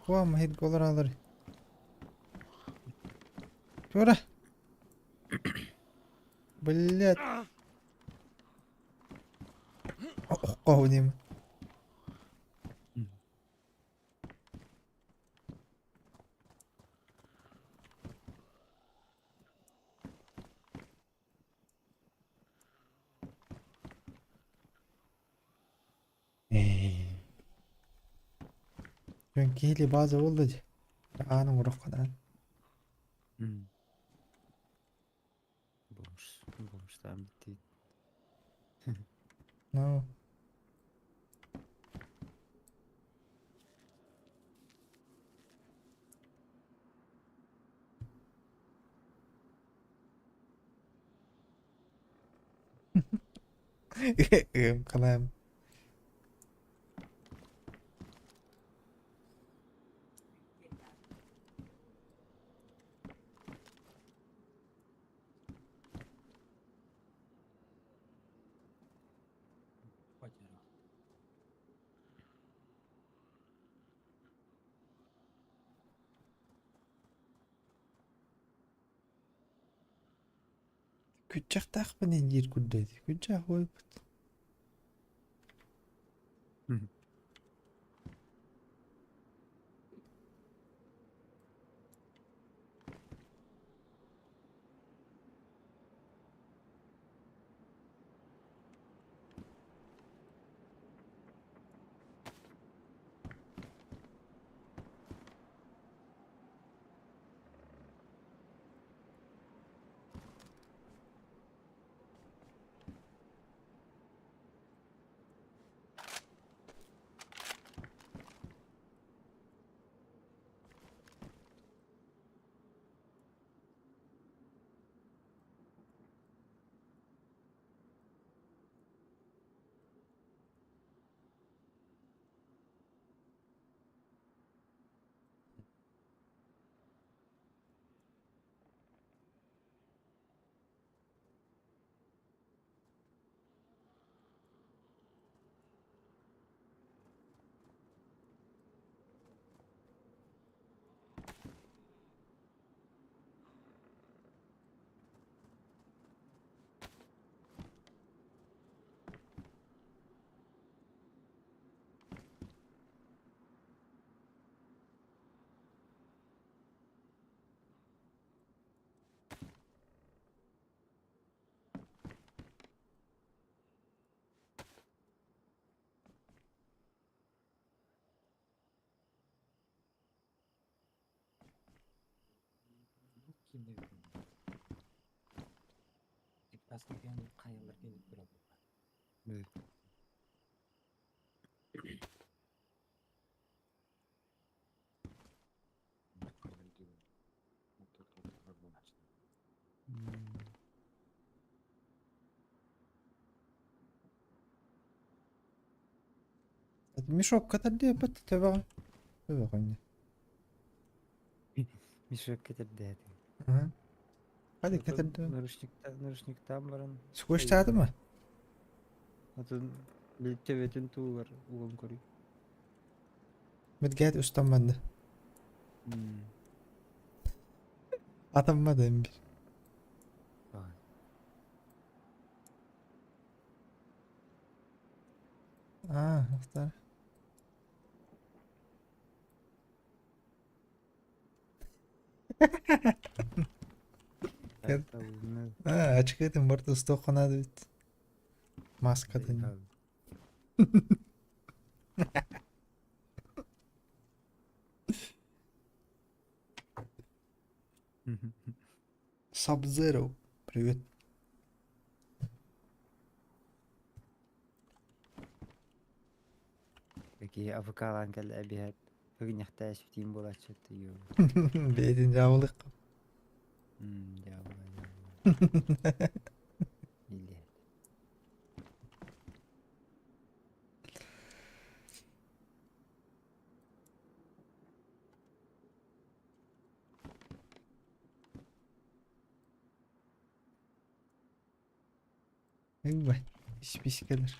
Kuam hit gollar alır. Чура. Блять. Охко ним. Киһили база болды дии. Аанын уруккадан. Бомж. Бомжтан бит. Ну. Ыамкалаам. Күччэхтээхпин диир курдук этэ. Күччэх буолбут. Мешок кэтэрдиэппит төбөҕө. Төбөҕө инньэ. Мешок кэтэрдээтиҥ. Hadi кэтэрдэ. Наручниктаан баран. Скотчтааты ма? Атын төбөтүн туугар уган көрүй. Медгәт устамманды. Атаммадым bir. Аа, ахтар. Аа, ачкытын барда устуоххунаада эбит. Маскатын. Sub-Zero. Привет. Такие АФК-лаан кэллэ эбиһэт ыгынньахтаа сүтиин буолааччы ю. Бэйэтин дьаабылык. Дьаабыла, дьаабыла. Или. Ылбай, испиискэлэр.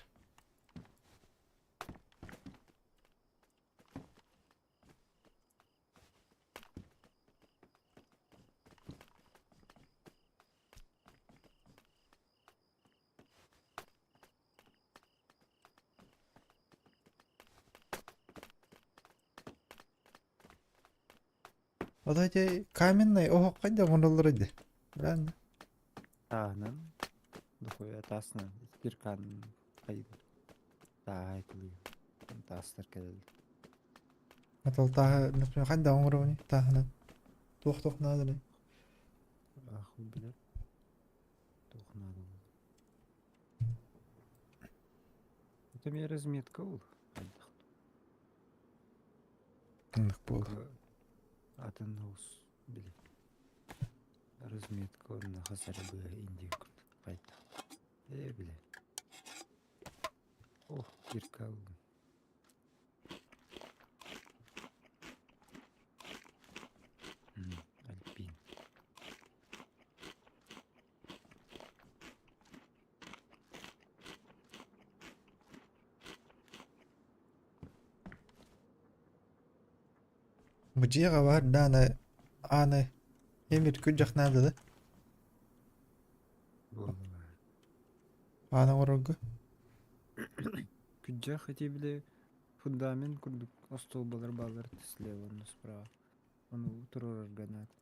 Отой ити каменный оһох хайдах оҥороллоро дии? Правильно? Тааһынан, дохуя таасынан, киркаан хайыыр. Тааһа айтылыыр. Таастар кэлэллэр. Атал тааһы, например, хайдах оҥоробуний тааһынан? Туох-туох наадалый? Ахуй билэр. Туох наада буолуо. Это мне разметка ол. Хайдах. Оннук буолуо. Атын оҕус били разметка уонна хас эрэ быа индия курдук хайдах. Ээ билэ. Кирка ыллым. Альпин. Бу дьиэҕэ баар дааны ааны эмир күрдьэх наада да Буолла. Ааны оҥорорго. Күрдьэх ити били фундамент курдук остуолбалар бааллар слева уонна справа. Ону туруорарга наада.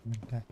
Бля.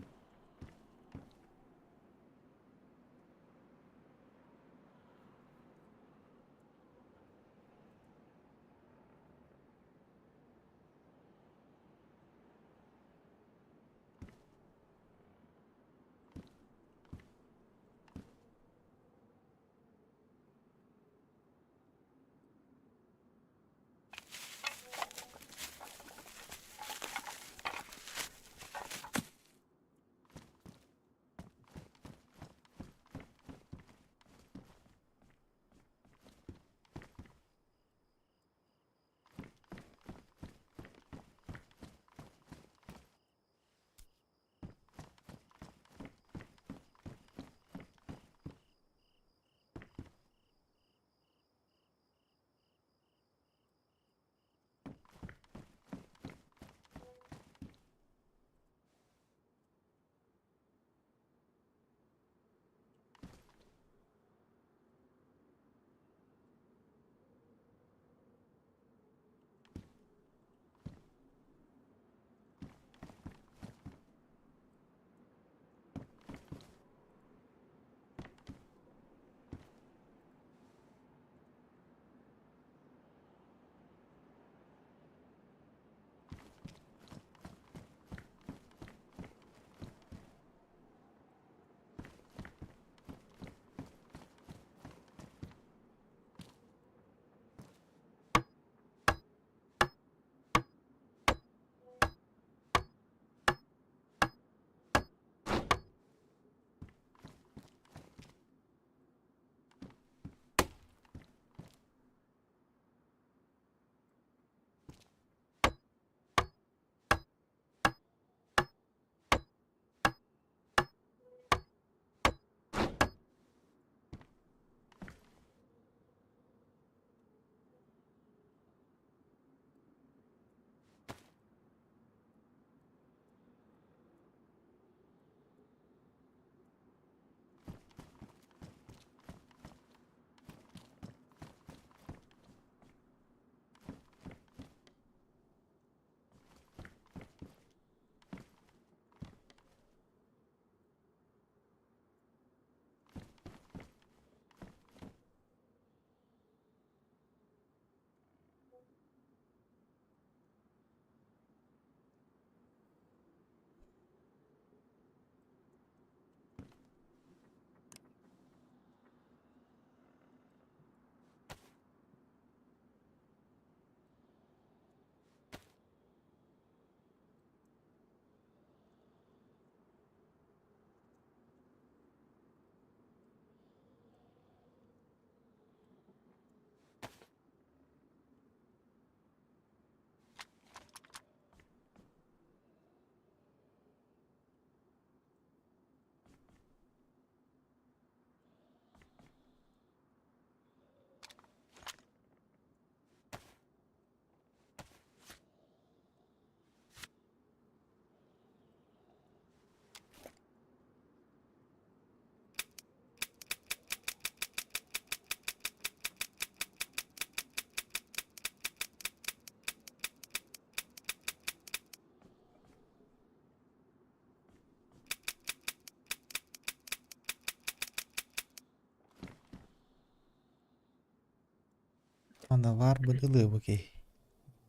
Аналар быдылыыбы киһи.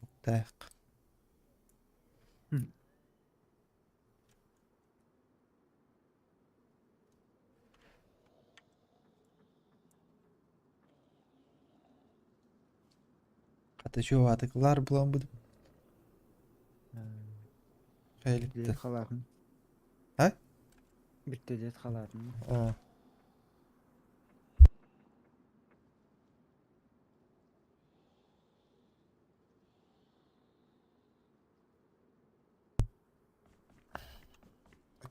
Буктаах. Хата чугаатыклар булан бу Билет халаатын. А? Бүттэ халаатын. О.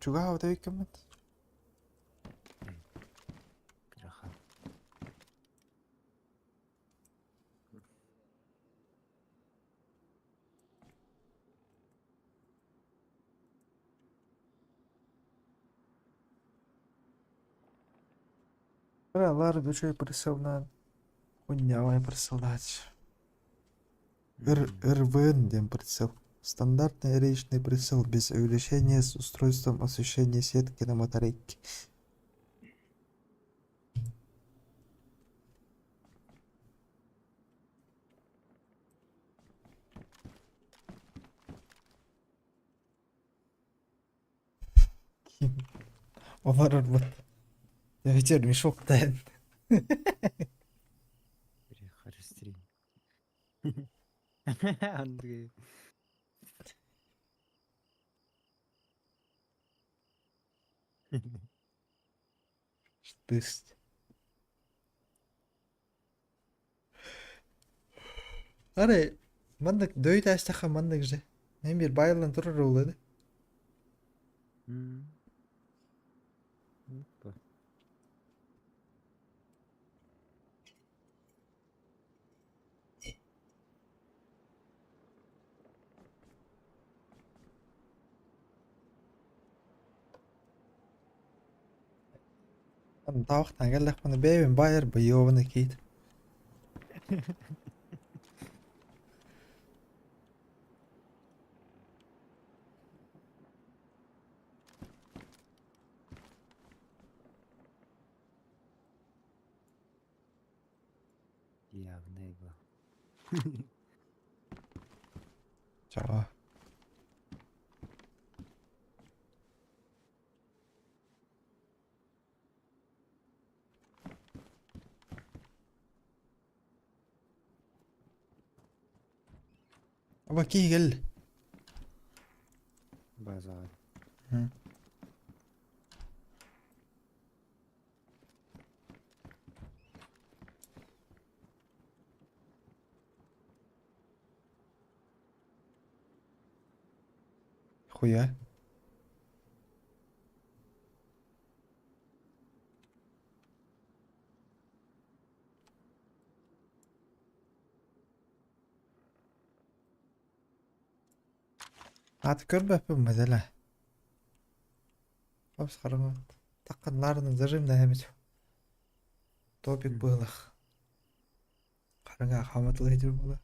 Чугаһаабыта иккиммит. Кыраха. Лар үчүгэй прицелнаан Хуйнявай присылач. РВН диэн прицел. Стандартный речный прицел без увеличения с устройством освещения сетки на батарейке. Олорорбут. Вечер мешок тайын. Харыстрин. Андрей. Штысть. Арай маннык дөйт аастахха маннык же. Мен бир байылан турар буолла Опа. Таахтан кэллэхпинэ бэйэбин баайар быйыабын киит. Явный был. Чаа. Аба киһи кэл. Базар. Хуя. Аты көрбөппүн мазала. Хопс хараҥа такканнаарынан зажим да эмит. Топик быһылах. Хараҥа хааматылы иһитир буола.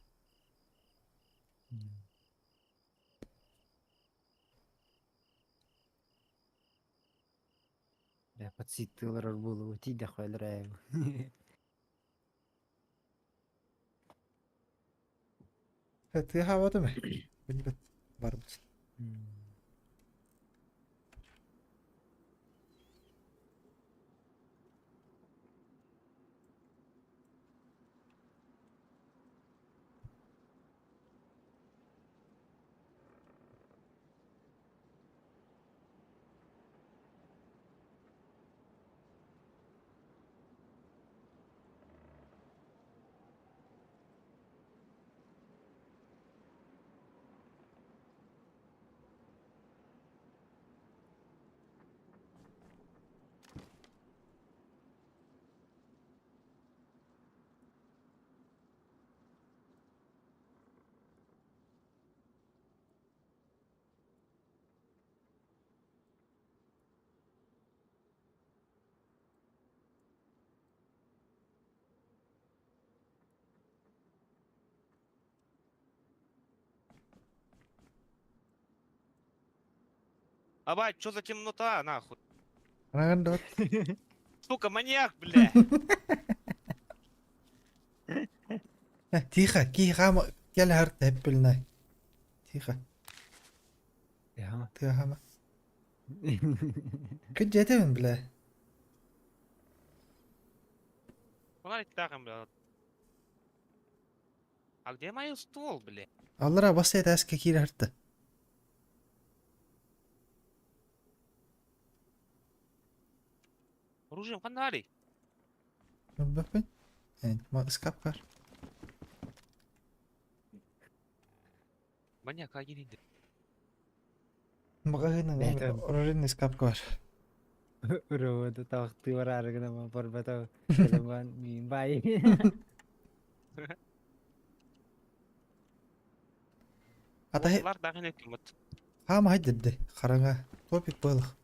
Бля, подсыттыылар буолуо тиийдэххэ өлөр Тыаһаабатым ээ. Билбэт барбыт. Абать, что за темнота, нахуй? Анаgan dot. Сука, маньяк, бля! Тихо, киһи хаама кэлэ харта эппилнай. Тихо. Яма. Тыаһама. Күдьэтэбин бля. Фонарик бля. А где мой ствол, бля? Аллара бас этээскэ киирэ харта. Оружием фонарик. Баппын. Ыскап бар. Маньяк агин Маҕаһыынан орорин ыскапка бар. Ырыабыты таахтыы бараары гына барбата кэлэн миин баай. Ата Лар даҕын өкүмүт. хаама хайдырды хараҥа топик буолах.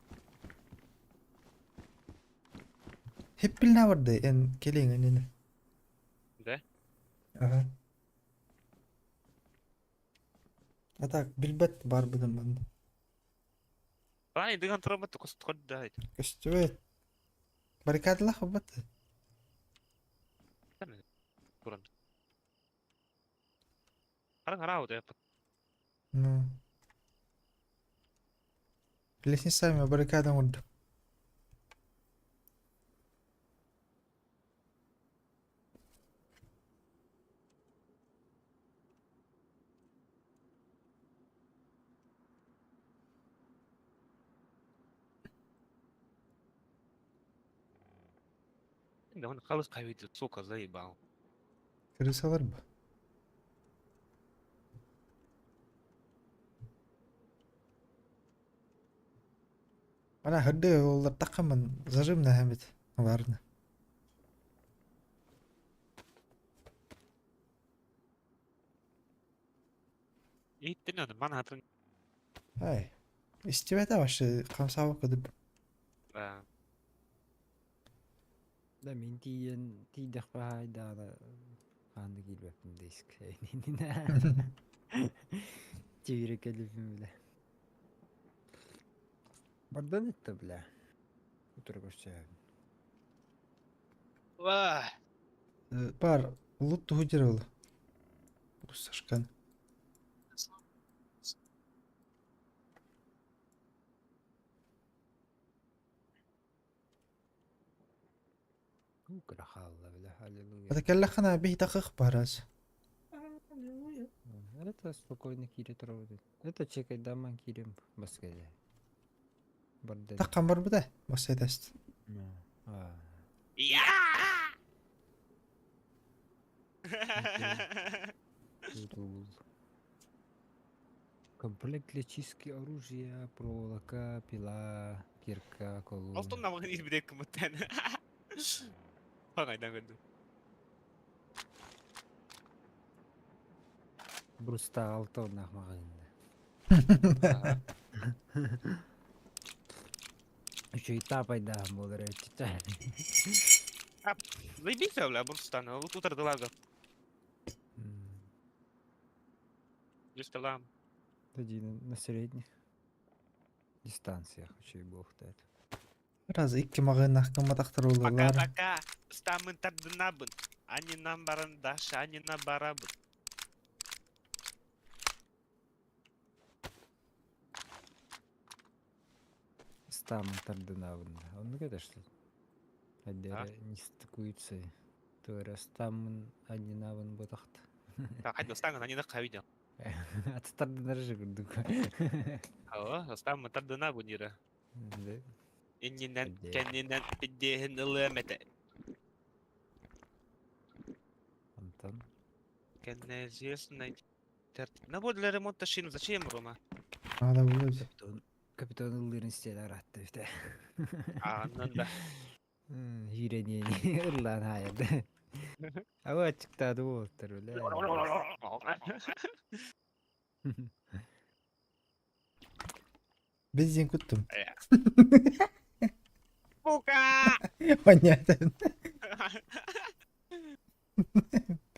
Хеппилна барды эн келиң энини. Да? Ага. А так билбет бар быдым манна. Ай, дыган турабыт костходда. Көстүбэт. Баррикадалах бат. Туран. Харан хараут э. Ну. Лестницами баррикада урду. Да он халыс кайбит, сука, заебал. Крысалар бы. Ана хырды олар таққамын зажим нахамит. Ладно. Иттин аны ман хатын. Ай. Истибете вообще камсабы кыдып. Да. Да мин тиийэн тиийдэхпэ хаайдаана хаанды киирбэппин диск. Тиире кэлиппин бля. Бардан этте бля. Утура көрсөһөбүн. Ва. Бар лут тухудер ол. Сашкан. Кыра хаалла бля. Аллилуйя. Это келлахана бих тақық бараз. Это спокойно кире турабыт. Это чекайдаман кирем баскеде. Барда. Таққан бар буда. Бас этест. А. Я! Комплект для чистки оружия, проволока, пила, кирка, колун. Алтон намагын ирбидек кымыттан. Хаңайдан көрдүм. Бруста алты орнах мағында. Еще и тапайда болар өтті. Заебись, бля, бурстан. Лут утардылага. Листалам. Тоді на средних дистанциях, еще и бог дает. Раз икки мағын аққама тақтыр Пока олар. пока. Стамын тардынабын. Ани нам барандаш, ани на барабын. Стамын тардынабын. Он это что? Адера не стыкуются. Тура стамын анинабын ботахт. Так, хадил станган, ани на кавидел. А ты тардынар же курдук. Ала, стамын тардынабын ира. Да. Иннинен, Әдде. кеннинен, пиддехин ылымете. Антон. Кеннезесный. Набор для ремонта шин. Зачем, Рома? Ада будет. Капитан. Капитан ыллырын стене аратты бите. А, ну да. Үйренен ырлан хайырды. Ава чыктады болуптар бля. Бензин күттім. Бука! Понятно.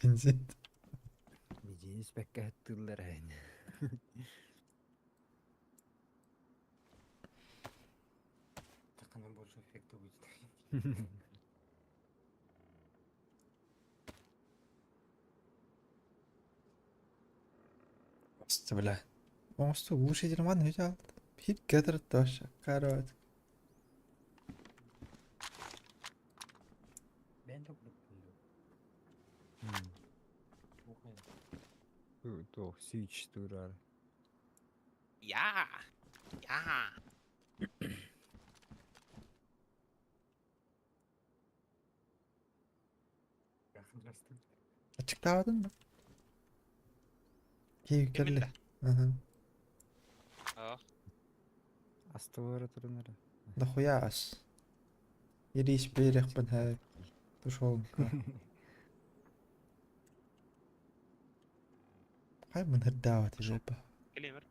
Бензин. Медин спекке тыллар айн. Так она больше эффекта будет. Бля. Оҥостуу глушитель манна үтэ Хит кетер тоже. Короче. Туох сүүч турар. Я. Я. Ачыктаабатын да? Киһи кэллэ. Астыбара туран эрэ. Дохуя ас. Ирис биэриэхпин һэ. Тушонка. Хай мынырдаабат жопа. Келемер.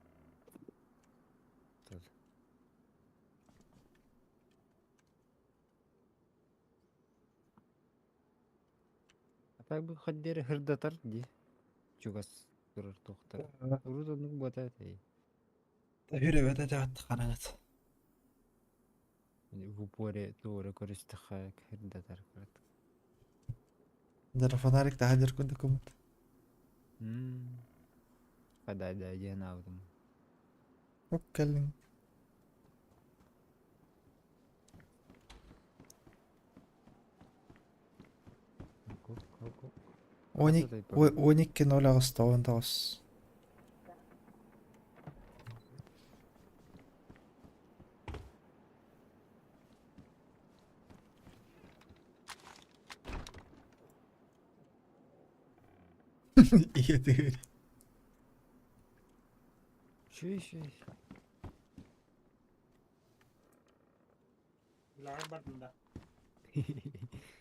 А так бы хоть диэри һырдатар дии. Чугас турар туохтара. Урут оннук буота этэй. Хүрөбөтө дьаат хараҥат. В упоре туора көрүстэххэ һырдатар кырат. Дара фонарик таһа курдук кумут. Хадай да диэн аабытым. Оп кэллиҥ. Он икки ноль аҕыста он тоҕус. Ийэтигэр. Үчүгэй үчүгэй.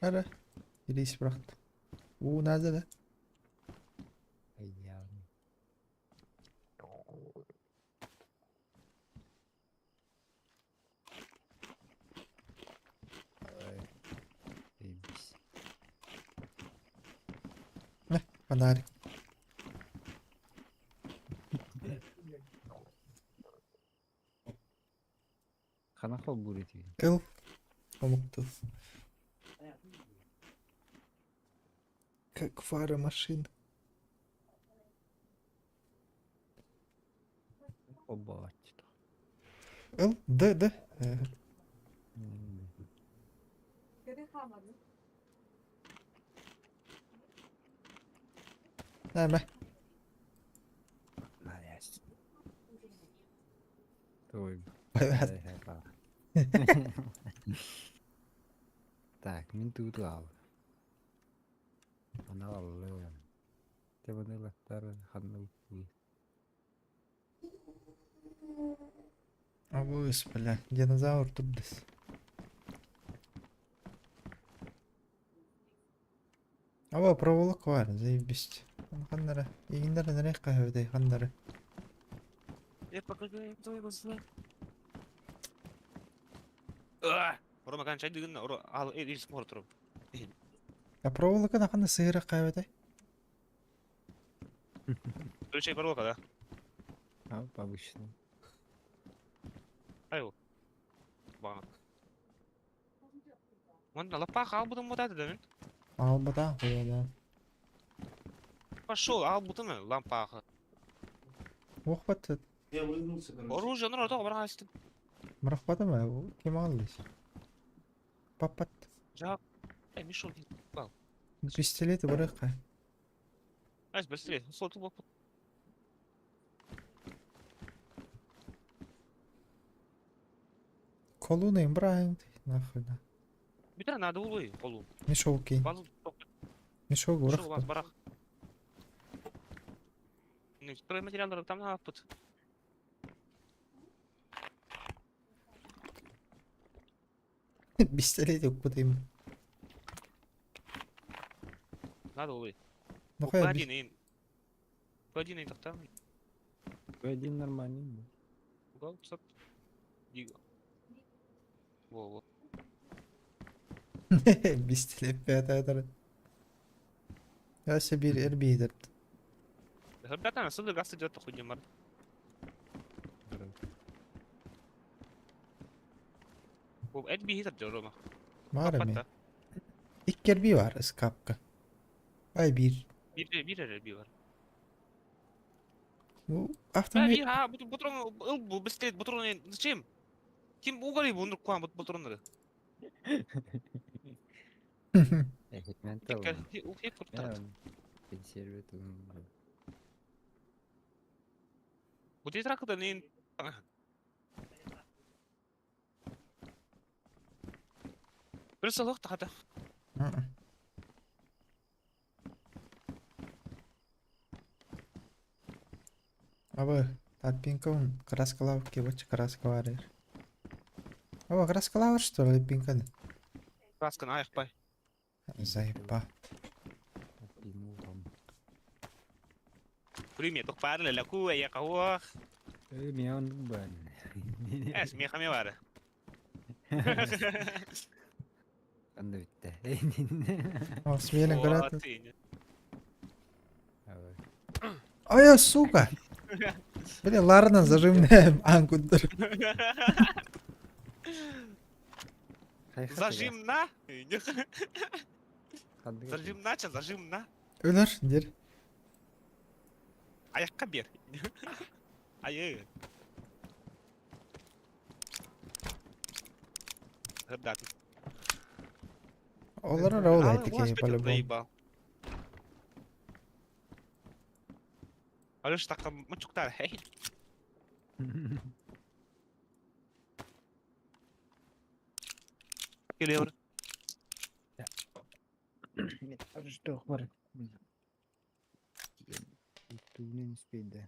Ара. Илиис бырахта. Уу наада да. Айдиалный. Ай. Заебись. Мэ, фонарик. Ханан холбуур этигин? Ыл. Омук тыл. Как фара машин. Холбооччу. Ыл, Д, Д. Эмэ. Молодец. Той. Так, мин тугу аал. Анал аллыам. Тебанылаттар ханна уккуй. Абыс, бля, динозавр турдас. Аба проволока бар, заебись. Ханнара, игиннер нэрэ каһөдэй ханнара. Я покажу им твои глаза. Рома кан чай дыгын, ро ал эл ис мор турум. А проволока на ханна сыыра каһөдэй. Включай проволока, да? А, повышенный. Ай Бага. Вон лапа албутум вот это да мен. Албата, хуяда. Пошел, албутум лампаха. Ох бат. Я улыбнулся, короче. Оружие, ну, роток барастым. Мырахпата ма, кем аллыс. Папат. Жа. Эй, Мишел, бал. Пистолеты барыка. Ай, быстрее, соту бок. Колуна им брать, нахуй да. Битер надо улы, колу. Мешок кинь. Базу Мешок Шо у вас урах. барах? Ну, стройматериалдар там на пут. Пистолет укпут им. Надо улы. Ну хай. Один ин. Один ин тахта. Один нормальный. Угол, стоп. Диго. Во, во. Пистолет пятая. Я себе эрбидер. Ребята, сюда газ идет, хуй не мар. Эд би хитер Рома. Бар ми? Иккерби бар ыскапка. Ай бир. Бир бир би бар. Ну, Да, автомобиль... а, бутрон, ыл быстрее, бутрон, зачем? Ким угори бу нуркуан бутроннары? Эхитмен тыл. Ухи куртат. Консервы тугун. Вот и тракта не... Бір сылық тағады. Абы, татпинкаун краскалав кебач краскалар. Аба, краскалавар что ли, пинканы? Красканы аяқпай. Заеба. Примет, тухпарлы, лаку, аяқауах. Мен бан. Әс, мехаме бары. Анда битте. О, смелен горат. Ой, сука! Бля, Ларна зажимная анкудер. Зажим на. Зажим на, ча, зажим на. Өлөр, дер. Аяққа бер. Айы. Рыбдатын. Олар раулай такие по-любому. Алыш таққа мұчуктар, хей. Келевр. Что бар? Түгінен успейді.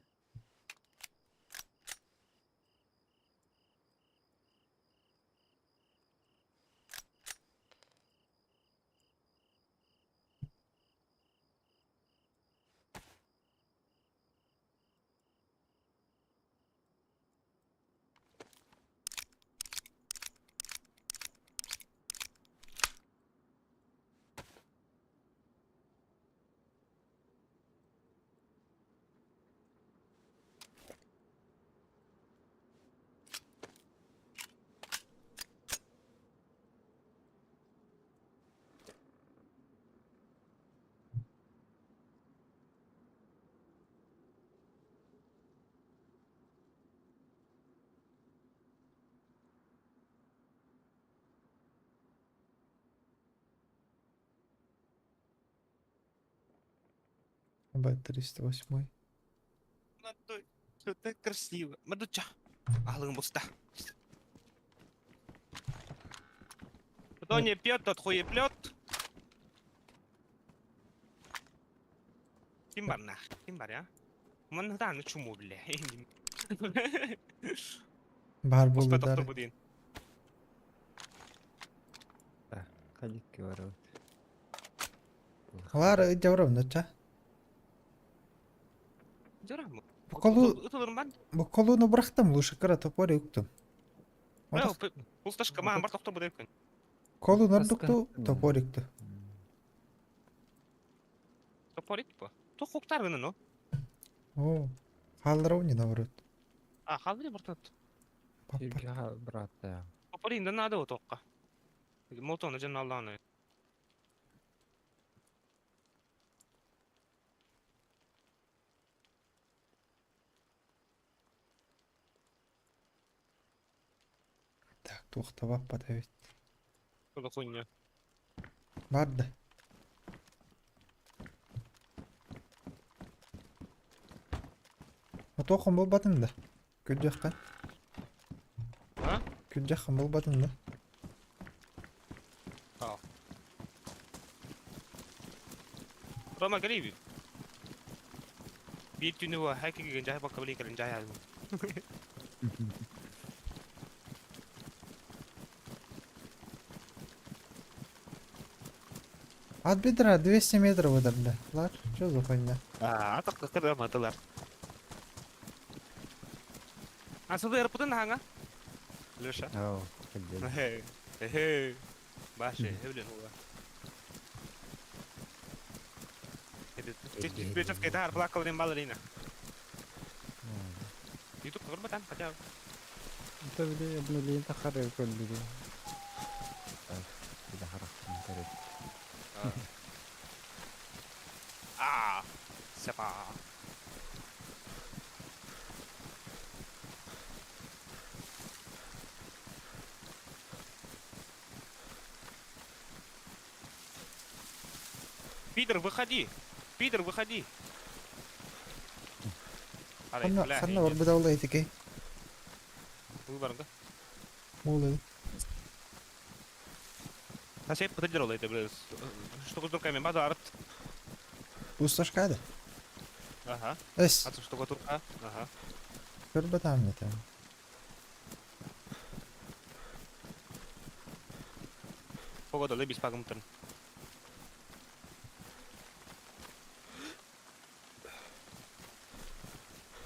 Б 308. Что так красиво. Мадуча. Алым буста. Кто не пьет, тот хуеплет. Ким бар нах? Ким бар я? Ман да, чуму, бля. Бар Успе болду доктор дары. будин. Каликке бар. Лара жаврам нача. Жарам. Буколу Утулурман. буколуну бырахтым, лучше кара топор юктум. Пусташка ман бар доктор будин. Колу Таскан. нордукту топор юкту. Топорик по. То хоктар гына но. О, халрау не наоборот. А, халбы бартат. Папа. Брат, да. Топорин да надо токка. Мотону жан Алланы. Так, туохта баппа давид. Что хуйня. Барды. Отохон болбатын да. Күджакка. А? Күджакка болбатын да. Рома Галиви. Bir tünü var. Herkese gencay bakabilir gencay aldım. От бедра 200 метров выдали. Лар, что за хуйня? А, так как матылар. А сюда аэропортын ханга? Леша. Ау, калден. Хе. Баше, хевлен хуа. Ты кайдар плакал рем балерина. Ютуб көрбөтөн хотя Это били обновление тахары көрдүгү. Били характын көрөт. А, сепа. Пидор, выходи! Пидор, выходи! Арай, Ханна бля, ханна барбыта ол этикей? Выборга. Мол Сосед поддержал это, бля. Штукатурками базарт. Пустошка да? Ага. Эс. А штукатурка? Ага. Көрбөтөм этэ. Погода лебис пагымтын.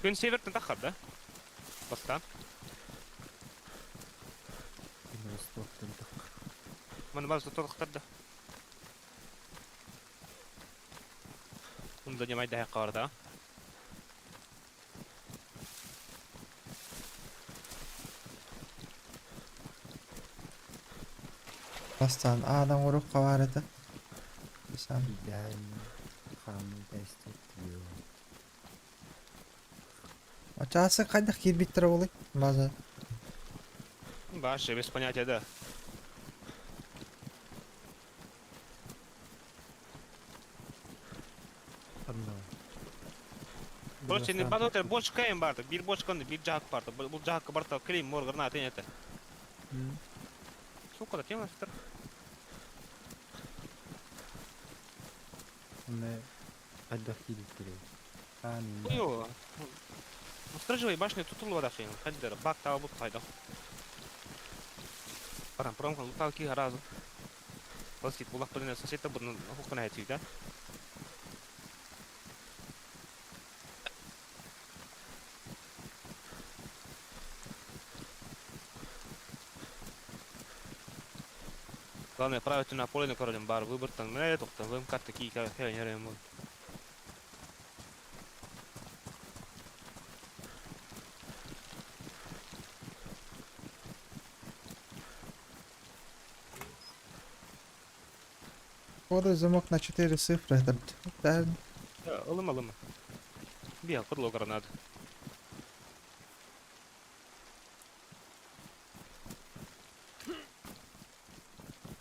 Күн севертен тахар, да? Бастан. Күн Востоктан тахар. Маны база толықтарды. Bunu da daha qarda. Бастан аадан урукка бар этэ. Бисан. Ачаасы хайдах киирбиттэрэ буолуй? База. Вообще без понятия, да. Короче, не база бочка им барда, bir бочканы, bir жак барда. Бул жакка барда клейм мор гранат это. Сука, да тема стар. Хайдах киирбиттэрэ. Ой, Сторожевой башня тут улва шейн. Хаддер, бак тава бут хайда. Парам пром лутал ки разу. Ласит булах пылына соседа буну хукна да? Главное правильно на поле на королем бар выбор там не тоқтан вым карты ки херен Кодовый замок на 4 цифры. Это да. Ылым ылым. Бия кодло гранат.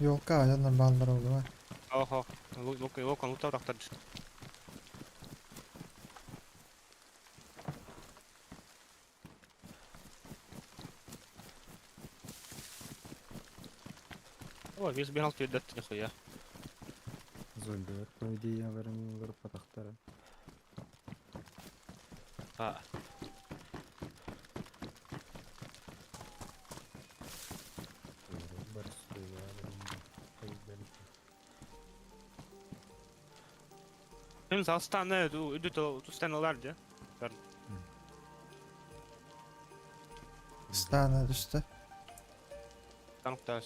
Ёлка, анан баллар oldu var. Охо, лук лук лук тактар. Ой, весь бегал перед нихуя. Зомбилар поведенияларын олар патахтара. А. Hem hastane ödü tustanlar да. Стана түсті. Танкташ.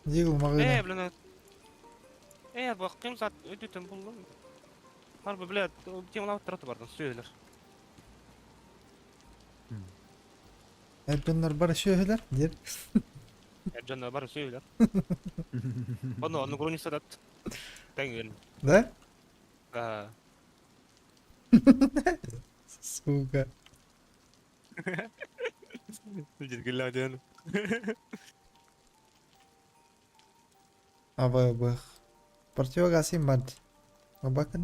Дигл Э, мағына. блин. Э, бак ким зат өдүтөн булдум. Harbi бля, темалап турат бардан сөйлөр. Эрдоннар бар шөһөлөр дер. Эржандар бар сөйлөр. Оны оны груни садат. Тәңген. Да? А. Сука. Жергилладен. Абай бых. Противогаз им бад. Абакын.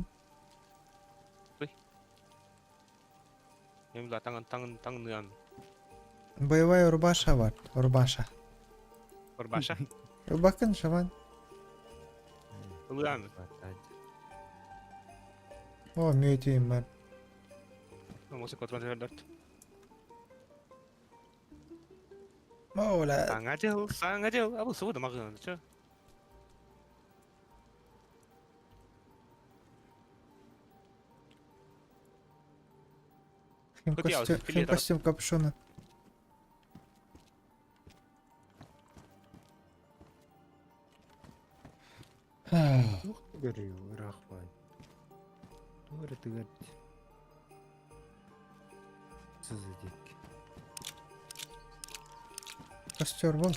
Эми да таңын таңын таңын Боевая рубаша бар. Рубаша. Рубаша. Рубакын шаман. Ылыам. О, мютим бар. Мусы контролер. Ола. Саңа жыл, саңа жыл. А бул суу да магын, чы. Хим Куда костюм, я хим костюм капюшона. Туох тыгырый ыраах бай. Туох эрэ тыгар сызы диэки. Костер был.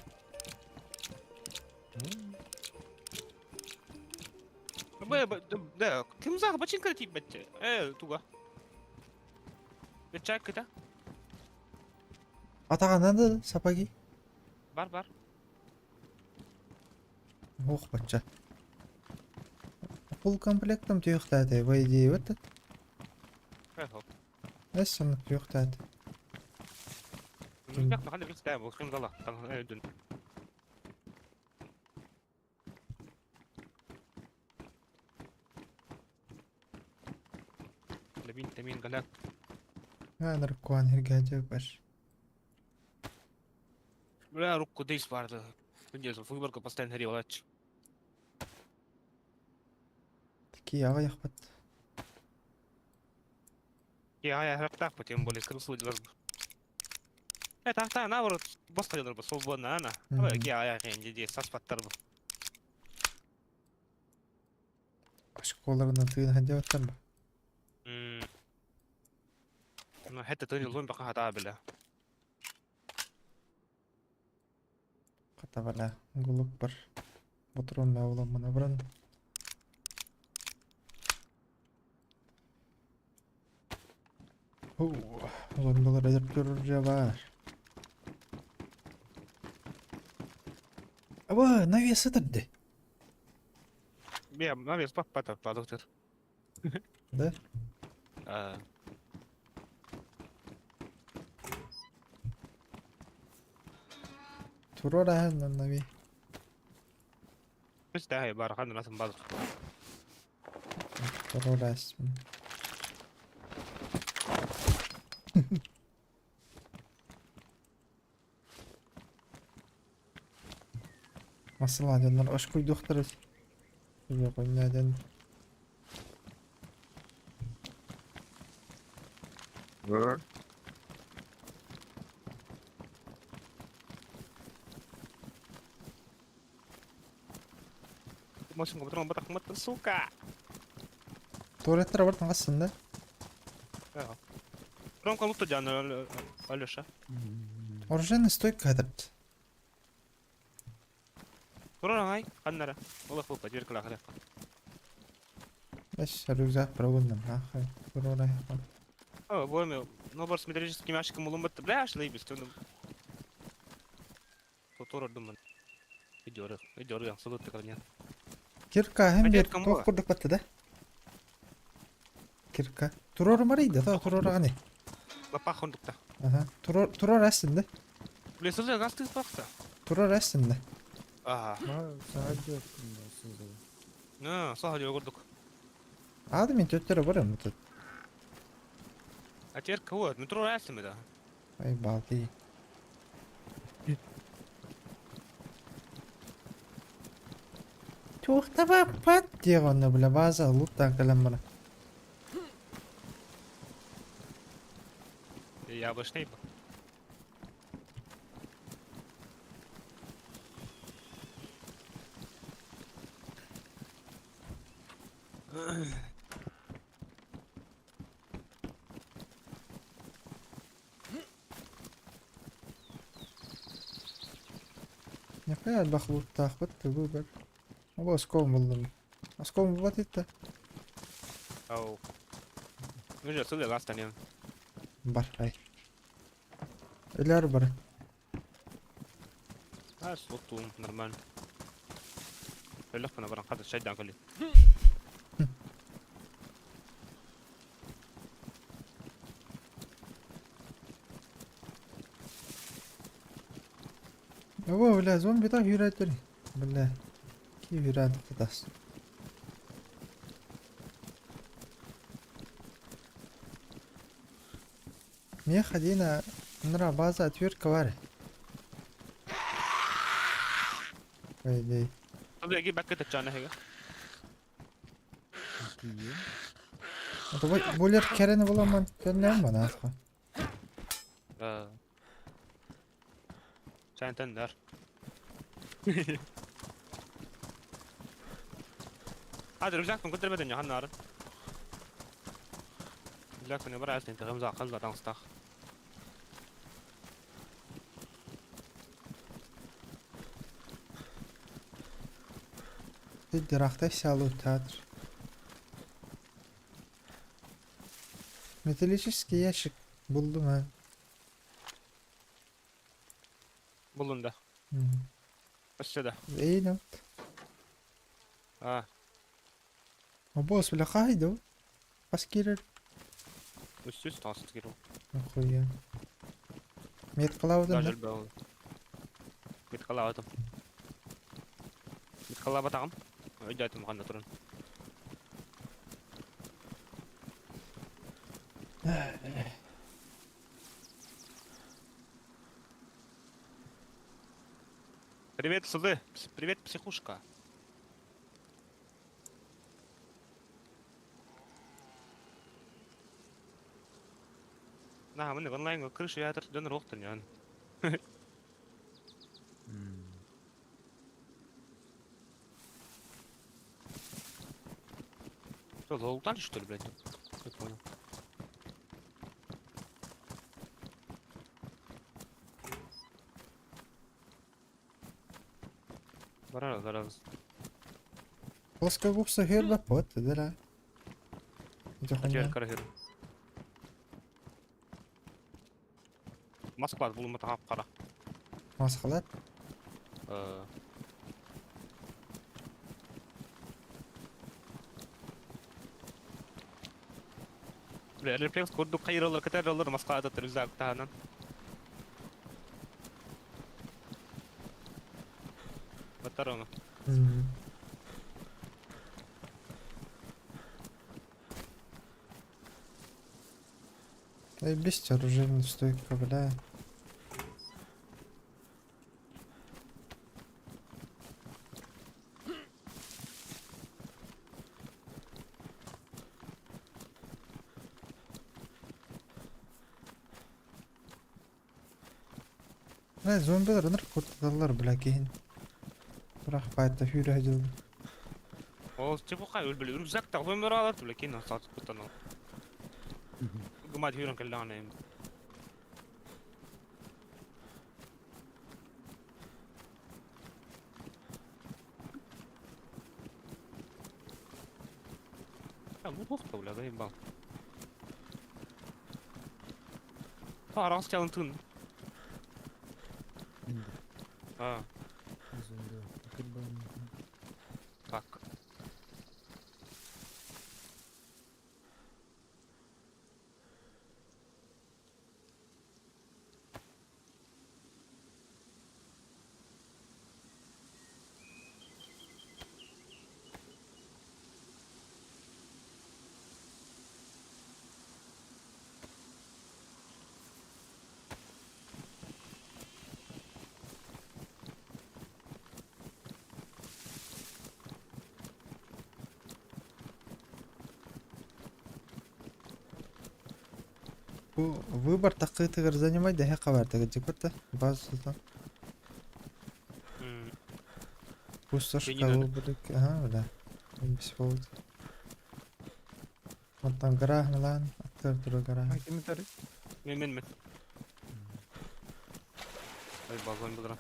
Б, да, ким зах бачинка тип бетте. Э, туга. Чак кыта. Атаға надо сапоги? Бар, бар. Ох, бача. Full комплектом түһүөхтээтэ, по идее, вот это. Эхо. Эс оннук түһүөхтээтэ. Ну, как на хале представим, вот кем дала, там өйдүн. Лебин темин галак. Ha, наркоан хэргээжээ бар. Бля, руку дейс барды. Күндез выборка постоянно револач. Такие аҕыйахпыт. Я я так по тем более крысу делал. Это та наоборот, босс делал бы свободно, она. Мгм. Я я я не саспаттар бу. Осколарынан тыын сылдьыбаттар ба? Ну, это ты не ломба хата бля. Хата бала гулук бар. Ботурун маа баран. Ху, зомбилар эдэр турар бар. Аба, навес сытырды. Я навес папа так продуктер. Да? А. Турора нави. Бис да бар ханды насын базык. Турора Масыла дьоннор ошкуйдуохтара Ден. Машинка потом батах сука. Туалеттер бар таҥассың да? Ромка луту диан Алеша. Оружейная стойка хатырт. Турар ай, ханнара. Ола хлопа, дверь кла хля. Эс рюкзак прогонным. Ахай. Турора. О, бойме, ну бар с металлическим ящиком улумбат, бля, шлей без тюну. Турар думан. Идёр, идёр, я салут так нет. Кирка hem bir Кирка туох була. курдук батты да? Кирка. Турор марыйда та турор аны. Лапа хондукта. Аха. Турор турор әсин да. Бля, сызы газ ты пахта. Турор әсин да. Ага. Саадьо сызы. Ну, сага жогордук. Ады мен төттөрө барам тут. А теперь кого? Ну турар әсим да. Ай балды. Туох таба пат диэгонна бля база луттан кэлэн бара. Яблочный. Нехуя элбэх луттаахпыт тугу бэр. Оба осколом буллум. Осколом булбат итте. Ау. Ну же, сылы ластанен. Бар ай. Элер бар. А, слоту, нормально. Өлөх бана баран хата шайдан кали. Оба бля зомби так yürüdür. Бля. Ки yürüdü кытас. Мне ходина нра база отвертка бар. По идее. Сылы ги бакка тачана хега. Тиийэн. Это болер керени буламан керне мана атка. А. Чантандар. هذا رجعكم قدر بدني هالنار رجعكم برا انت غمزة قلبة تنستخ Дирахта сялу театр. Металлический ящик булдум ha. Булунда. Мгм. Өссө да. Эй, ну. А. Босс, бля, хайда? Хас киирэр? Үс таас киирэр. Охуя. Меткалаабытын Даже да? элбэх. Меткалаабытым. Меткалаабатаҕым. Өйдөөтүм ханна туран. Привет, сылы. Привет, психушка. Наһаа маны онлайнга крыша ятыр дьон руохтар ньон. Что, залутали что ли, блядь? Не понял. Барар, зараз. Плоскогубцы хербапот, да. Атер карахер. Москва булумата хап-хара. Масхалат? Бля, рефлекс курдук хайыралар, кытаралар Москва атат рюкзак таһынан. Баттар ону. Заебись оружейная стойка, бля. Бля, зомбилар ынырык куттаталлар, бля, киһин. Бырах баайта сүүрэ сылдьаллар. Ол чепуха өлбүл рюкзак та зомбилар алар бля киин саат куттанал. Гымат хүрэн кэллэҕинэ А, ну туох бля, заебал. Араас чалын тыын. А, так. Бу выбор такыытыгар занимай дэһэ хабартыгар дьикпэт да базата. Пустошка выборик, ага, да. Бесполт. Оттон гарааһыналаан аттыгар турар гарааһын. Кими тары? Мен мен мен. Ой, базон булдыра.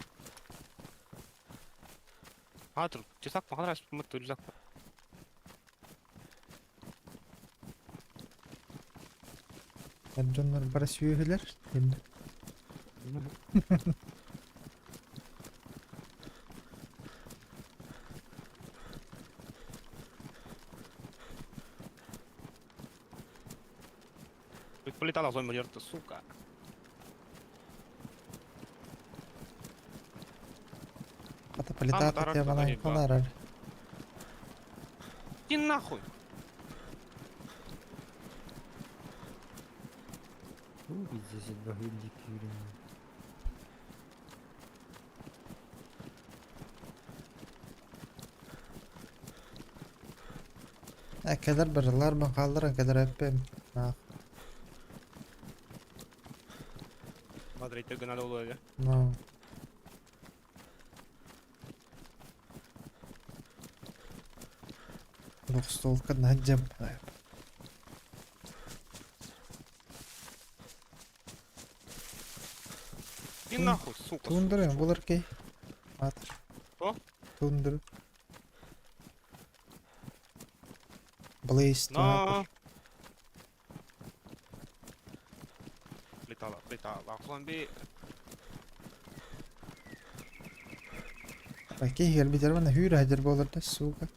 Хатыр, тесак маханраш мытты рюкзак. Эр дьоннор бары сүөһүлэр. Полетала зомби ерты, сука. Хата полетата темалаан хонарар. Иди нахуй! Здесь дикий Кэлэр барылар хааллар кэлэр эппем. Смотрите, надо было. Ну. Двухстволка на джем. Иди нахуй, сука. Тундра, булар кей. Атыр. Что? Тундра. Блейз. Но. Летала, летала, зомби. Баки хербитер бана хүүрэ хадьар буолар да, сука.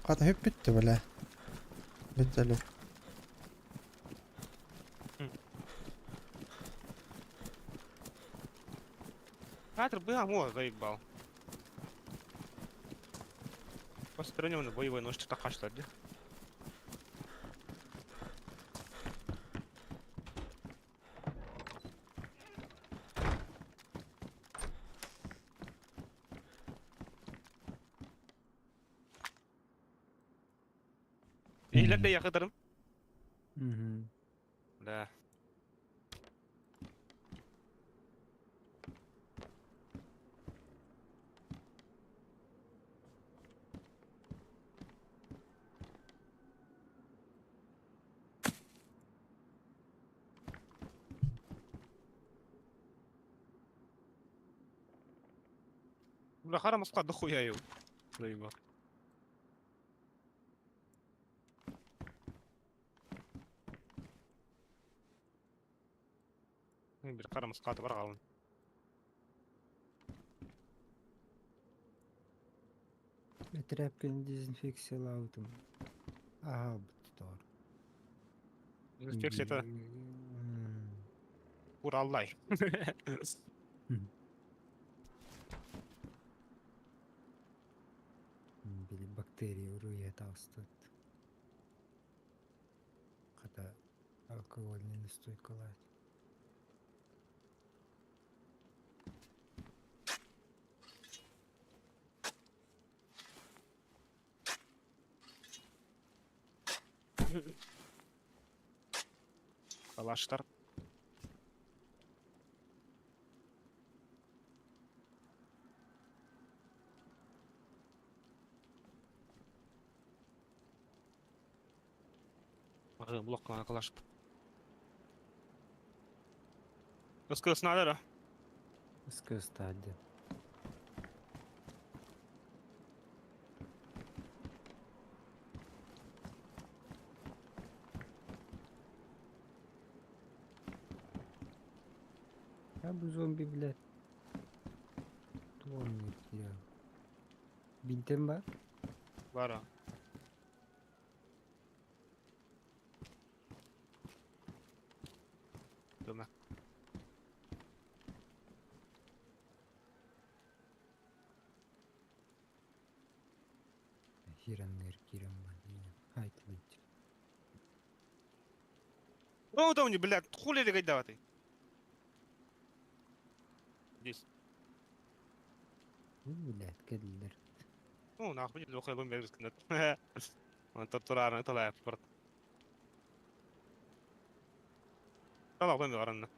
Хата бүттэ бля. Бүттэлі. Катер быга мо заебал. Построение боевой нож что-то кашла, да? İyiler de yakıtırım. Мгм. Да. Бля, хара Москва дохуя его. Заебал. Bir хара Москва бар қалын. Тряпканы дезинфекциялаабытым. Аһаабыт тоҕор. Дезинфекция это Ураллай. Били бактерия уруйа таҕыстыбыт. Хата алкогольнай настойкалаат. Калаштар. Блок на калаш. Ыскыс надо, да? Ыскыстаадын. Я бу зомби, блядь. Туон я. Бинтем бар? Бара. Дума. Хиранныр кирем бар. Хайт бит. О, да мне, блядь, хули ли гайдаватый? Здесь. Блядь, кэллэр. Ну, нахуй, не дохуя лум берескнет. Он тортурарны талап барт. Талап лум баранна.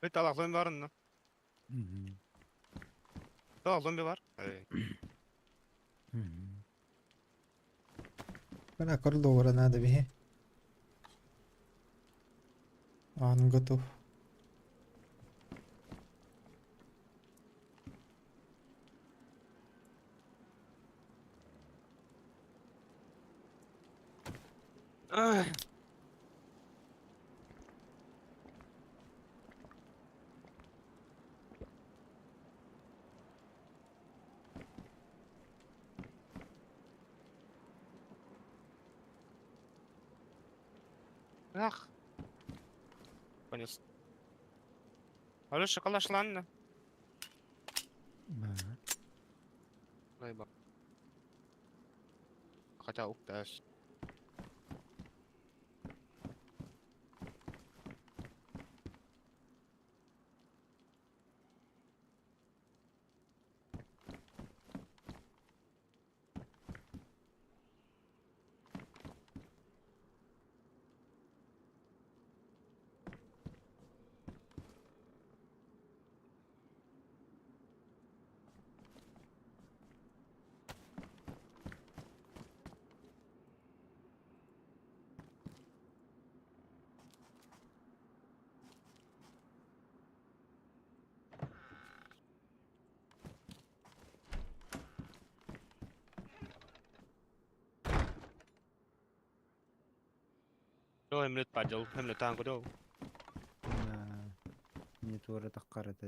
Bir talak zombi var mı? Talak zombi var. Бля, коридора надо, беги. А, он готов. Ах. Ах. Конец. Алеша, калашланна. Заебал. Хотя, ух, да. Жол эмлет па жол, эмлет таан көрө. Не туора таххарата.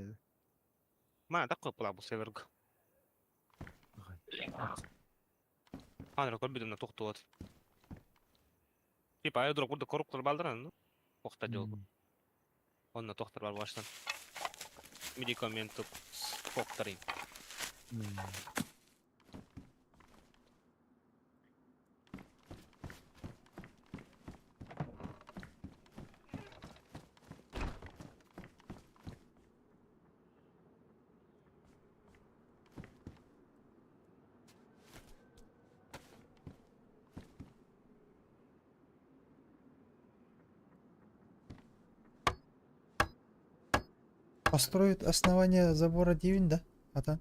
Ма такко пула бу северг. Анра көрбүдүм на тохтуот. Типа аэродром курдук коруктар балдыран, охта жол. Онно тохтор бар баштан. Медикаменты хохтарин. Построит основание забора диибин да, хатан.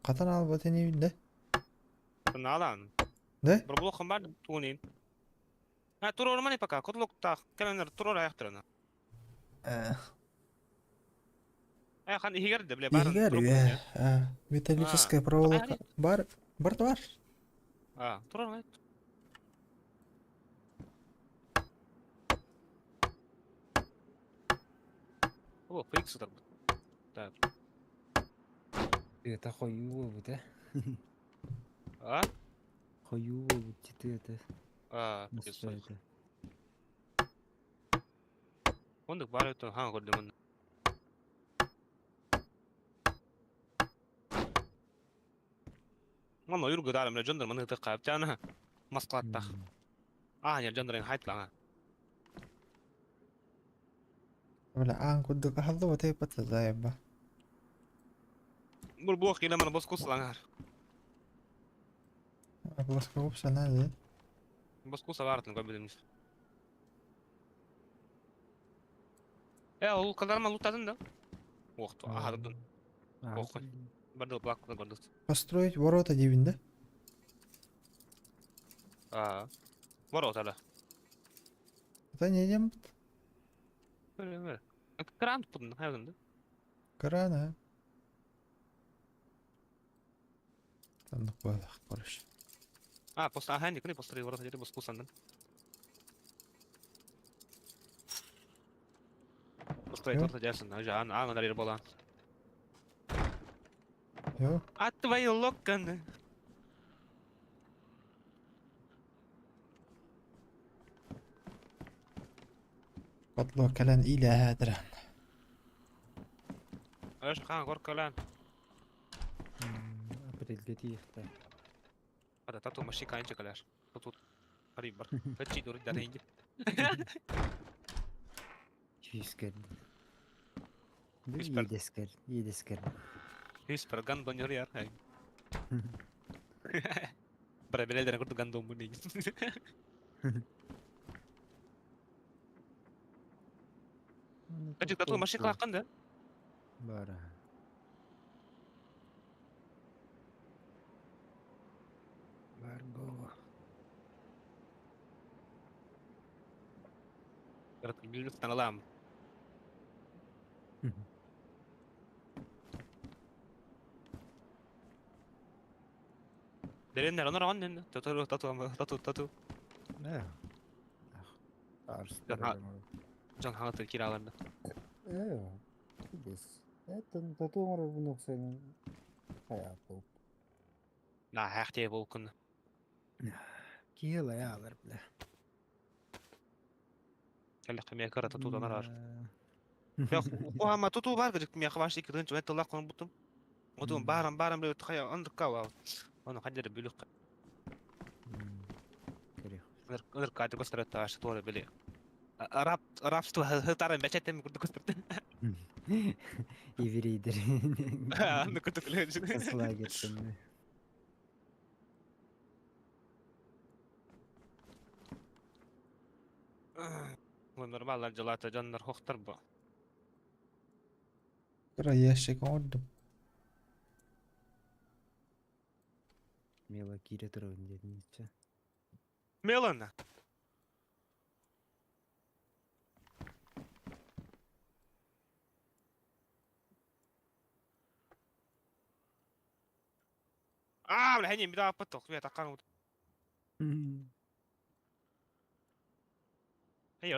Хатан албат инибин да. Наалаан. Да? Бробулохом бар туунин. А туруормани пока, котлуктаах кэлэннэр туруор айахтарына. Э хан иһигэр да бile баар. Иһигэр үө. Металлическая проволока бар бар бар. А, туруор О, фейк сытар. Так. Тыата хойуу буолбут ээ. А? Хойуу буолбут тыата. А, Оннук баар өттүн хаан көрдүм онно. Онно ойуур гытаарым эле дьоннор маны ытык хаапчаана маскалаттах. Аа, не дьоннор хайтлаҥа. Бля, аан курдук аһыллыбат эбит заеба. Бурбуох киилэ маны боскус лаҥар. Плоскогубцы надо, да? Боскус абаартын көрбүтүм. Э, ол кадарма лутадын да? Ох, аһардын. Ох, бардыл плакканы көрдүк. Построить ворота диибин да? Аа. Ворота да. Это не идем. Кран туппутун хайбытын да? Кран, а? Таннык буолах, короче. А, просто аха, не построить ворота диэри боскусаннын. Построить ворота дясын, уже ан ан анар болан. Йо. А твои локоны. Котло кэлэн иилээһээдэрэн. Аш хаан горкалан. Апрельге тиихтэ. Ада тату машика анча калар. Тут Хариб бар. Фачи дур даренди. Сүүскэр. Үспэр. Иэдэскэр, иэдэскэр. Үспэр гандон йор яр. Бра белелдер курду гандон бу ней. Качы тату машика хакында. Бара. Бар буолуо. Таналам. Дереннер онор оннен тату тату тату тату. Ээ. Жан хаңаты кираларда. Ээ. Бес. Это тату оҥорорбун охсойн хайаат буолбут. На хахте болкун. Киһи ылайаалар бля. Кэллэххэ миэ кыра тату танарар. Куһама туту бар гыдык миэ хабаш икки тыынча тыллах кон бутум. Отун барам барам бile хая андыкка ва. Оны ханжары бүлүк. Ыныр каты көстөрөт тааш туора били. Араб арабство хытарын бечетем курду көстөрт. Еврейдер. Аны курду биле. Концлагерь. Нормалар жылата жаннар хохтар бу. Кыра ящик оҥордум. Мела киирэ турабын диэтин Мелана. Аа, бля, хэнин бидаа паттох, бля, таккан. Эй,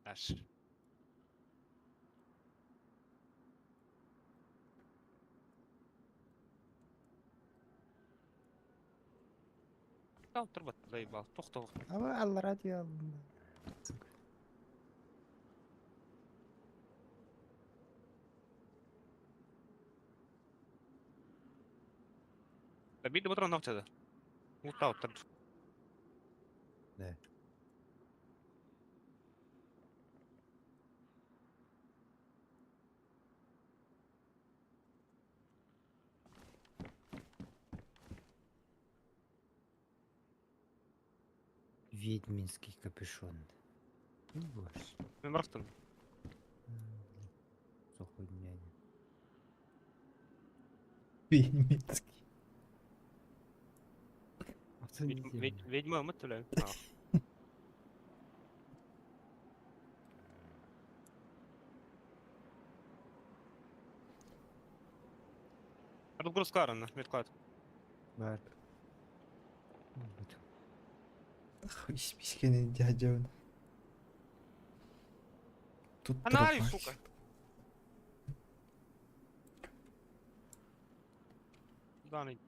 Аш. Турбат, заебал. Тохто. Ама аллара диялым. Биир ботро нохчада. Ута оттар. Да. Ведьминский капюшон. Ну, боже. Мен барахтан. Сухой няня. Ведьминский. Ведьма мы туля. Разгрузка медклад. Бар. Хуй спискени дядя. Тут Анари, сука. Данный.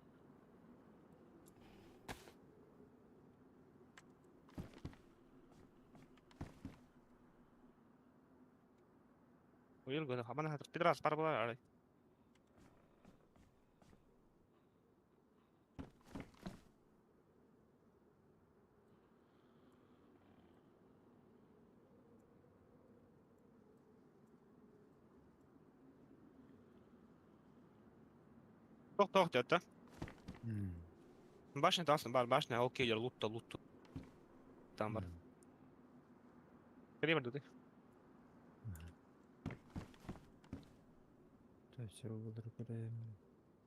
Уйыл хамана хатыр пидрас пар була арай. Тох деді. Башня тасın бар, башня окей, лутта, лутту. Там бар. Кире бар. То все olur көрөм.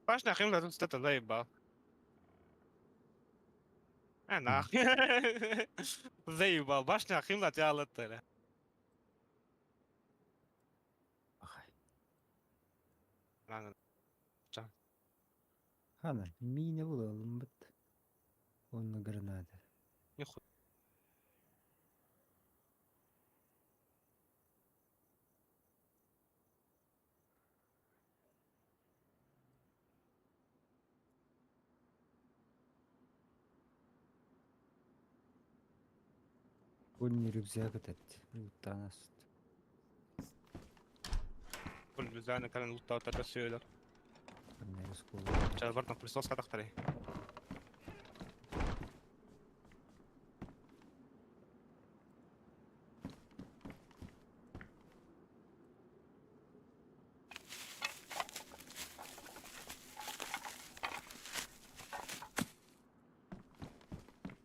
Башня хим да тут заебал. А нахуй. Заебал. Башня хим да тялы. Ахай. Хана, мина буlalım бит. Онна граната. Нихуй. Конный рюкзак этот. Лутанаст. Кul bizden кален лутта тата сөйлөр. Конный скол. Чалбартан пылесос катактары.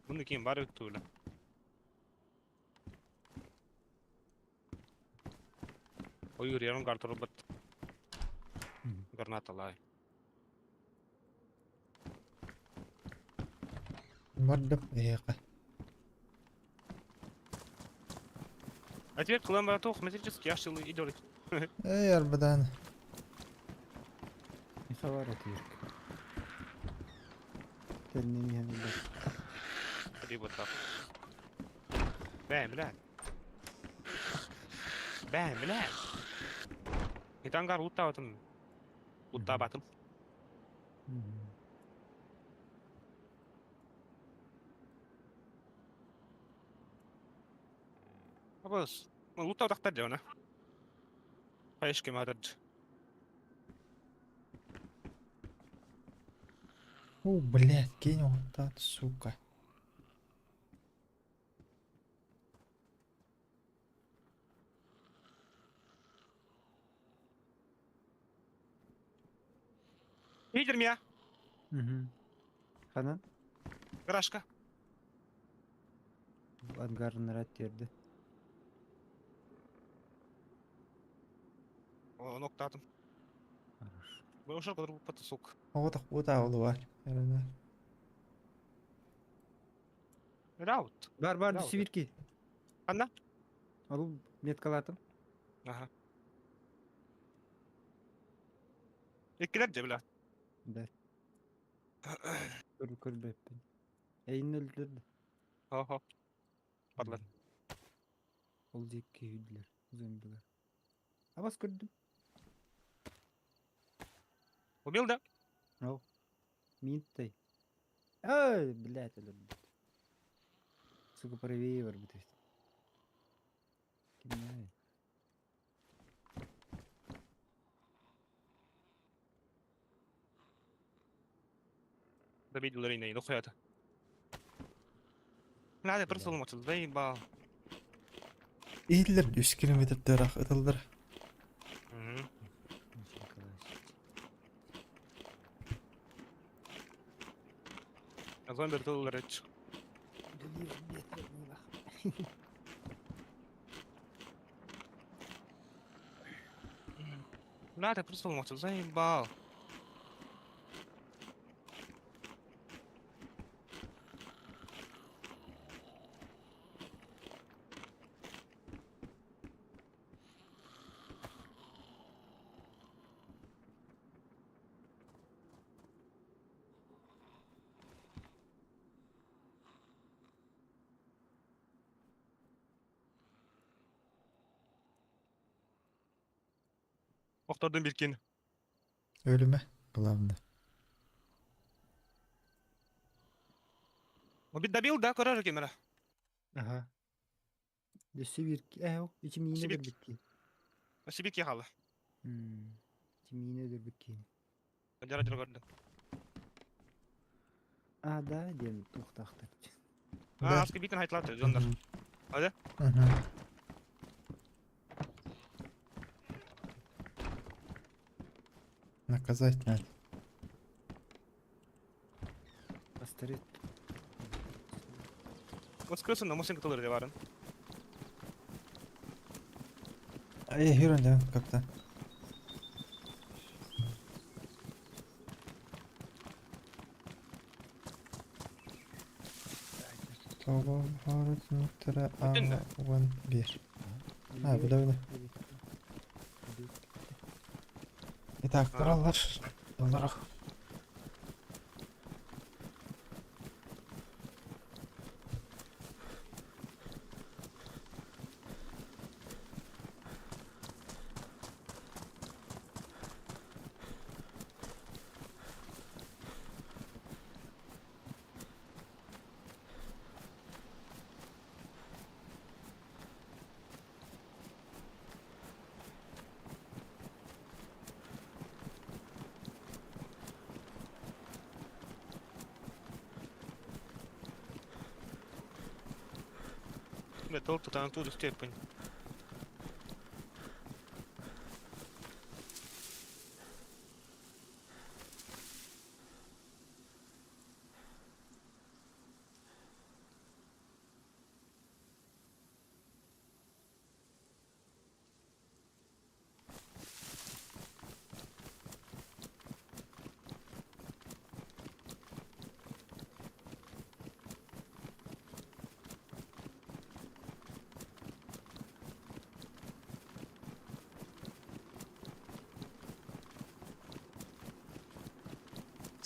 Bunu kim var öttüyle. Ойур ярым гартурбат. Граната лай. Мардым эйqa. А теперь кылам братух, метрический яшыл идет. Эй, арбадан. Не хабар отверг. Тернени бар. Либо так. Бэм, бля. Бэм, бля. И тангар лутта батым. Лутта батым. Абыз. Лутта тактар жана. Хайшке мадад. О, блядь, кинь вот так, сука. Видер меня? Угу. Ханан? Гаражка. Ангарын рад терді. О, ноктатым. Хорошо. Бу ошол кадыр паты сук. Оғытық бұта олы бар. Ярына. Раут. Бар, бар, Да, түсібірки. Анда? Ол меткалатым. Ага. Иккилер же бля. Да. Көр көрбөппүн. Эйин өлдүрдү. Хо-хо. Барлар. Ол диэки киһийдилэр зомбилар. Абас көрдүм. Убил да? Ол. Минтай. Ай, блядь, өлөрбүт. Сука, правее барбыт эбит. Кимнээҕий? Добить Лорина, иду хуята. Надо просто ломаться, заебал. Иһиллэр үс километр ытыллар. Зомби тылларыч. Надо просто ломаться, заебал. Охтордун биркин. Өлүмэ, главное. Убит добил, да, көрөр кемера. Ага. Өссө биир ээ ити миинэ Сибик. өлөрбүт киһи. Сибик ехала. Ити миинэ өлөрбүт киһини. Дьара дьара көрдүм. А, да, диэн туохтаахтар. А, аска битен хайтлаты, дьоннор. Ада? Наказать надо. Астарет. Вот скрылся, но мусин кытылыр деп барын. А я херон да, как-то. Бүтүн да? 11. А, билэ билэ. Итак, тураллар. Олорох. Бля, тыл тутан туду степень.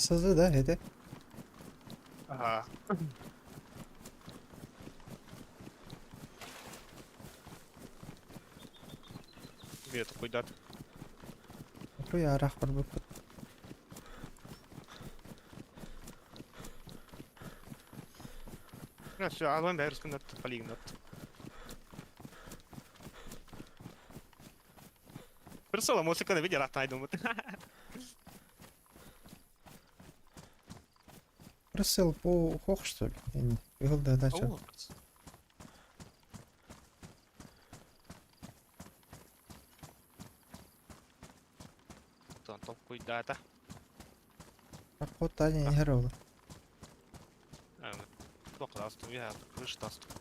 Сызы да, это? Ага. Бе, такой дат. Руя арах барбыппыт. Все, алан бәрі скандат, полигнат. Персола музыка на видео ратайдум. Просил по хох, что ли? Я не Выгол да дача. Тон толкуй дата. Охота не играла. Тоқластым, я крыштастым.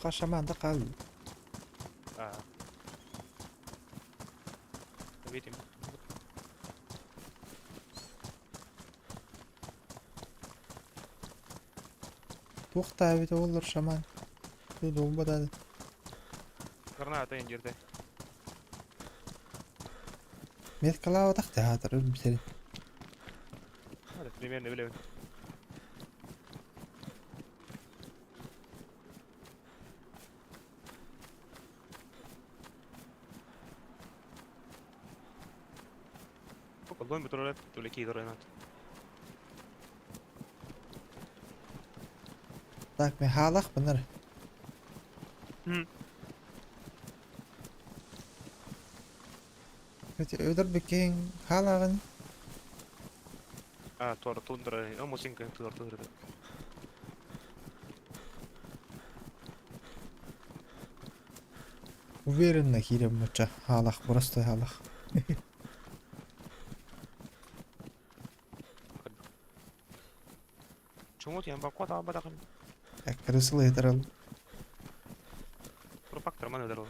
Пока шаман да кал. А. Видим. Туохтаабит оҕолор шаман. Ту долбатады. Граната индирде. Меткалаабатах театр өлбүтэрин. Hadi примерно билэбин. Колдуйм бутурар тулеки доренат. Так, мен хаалахпын эрэ. Өлөрбүккүн хаалаҕын. А, туора тундра, омусинка туора тундра. Уверенно киирэн мучча хаалах, просто хаалах. Чуҥут ян баккот аабатахын. Крысылы ытырал. Пропак торман ытырал.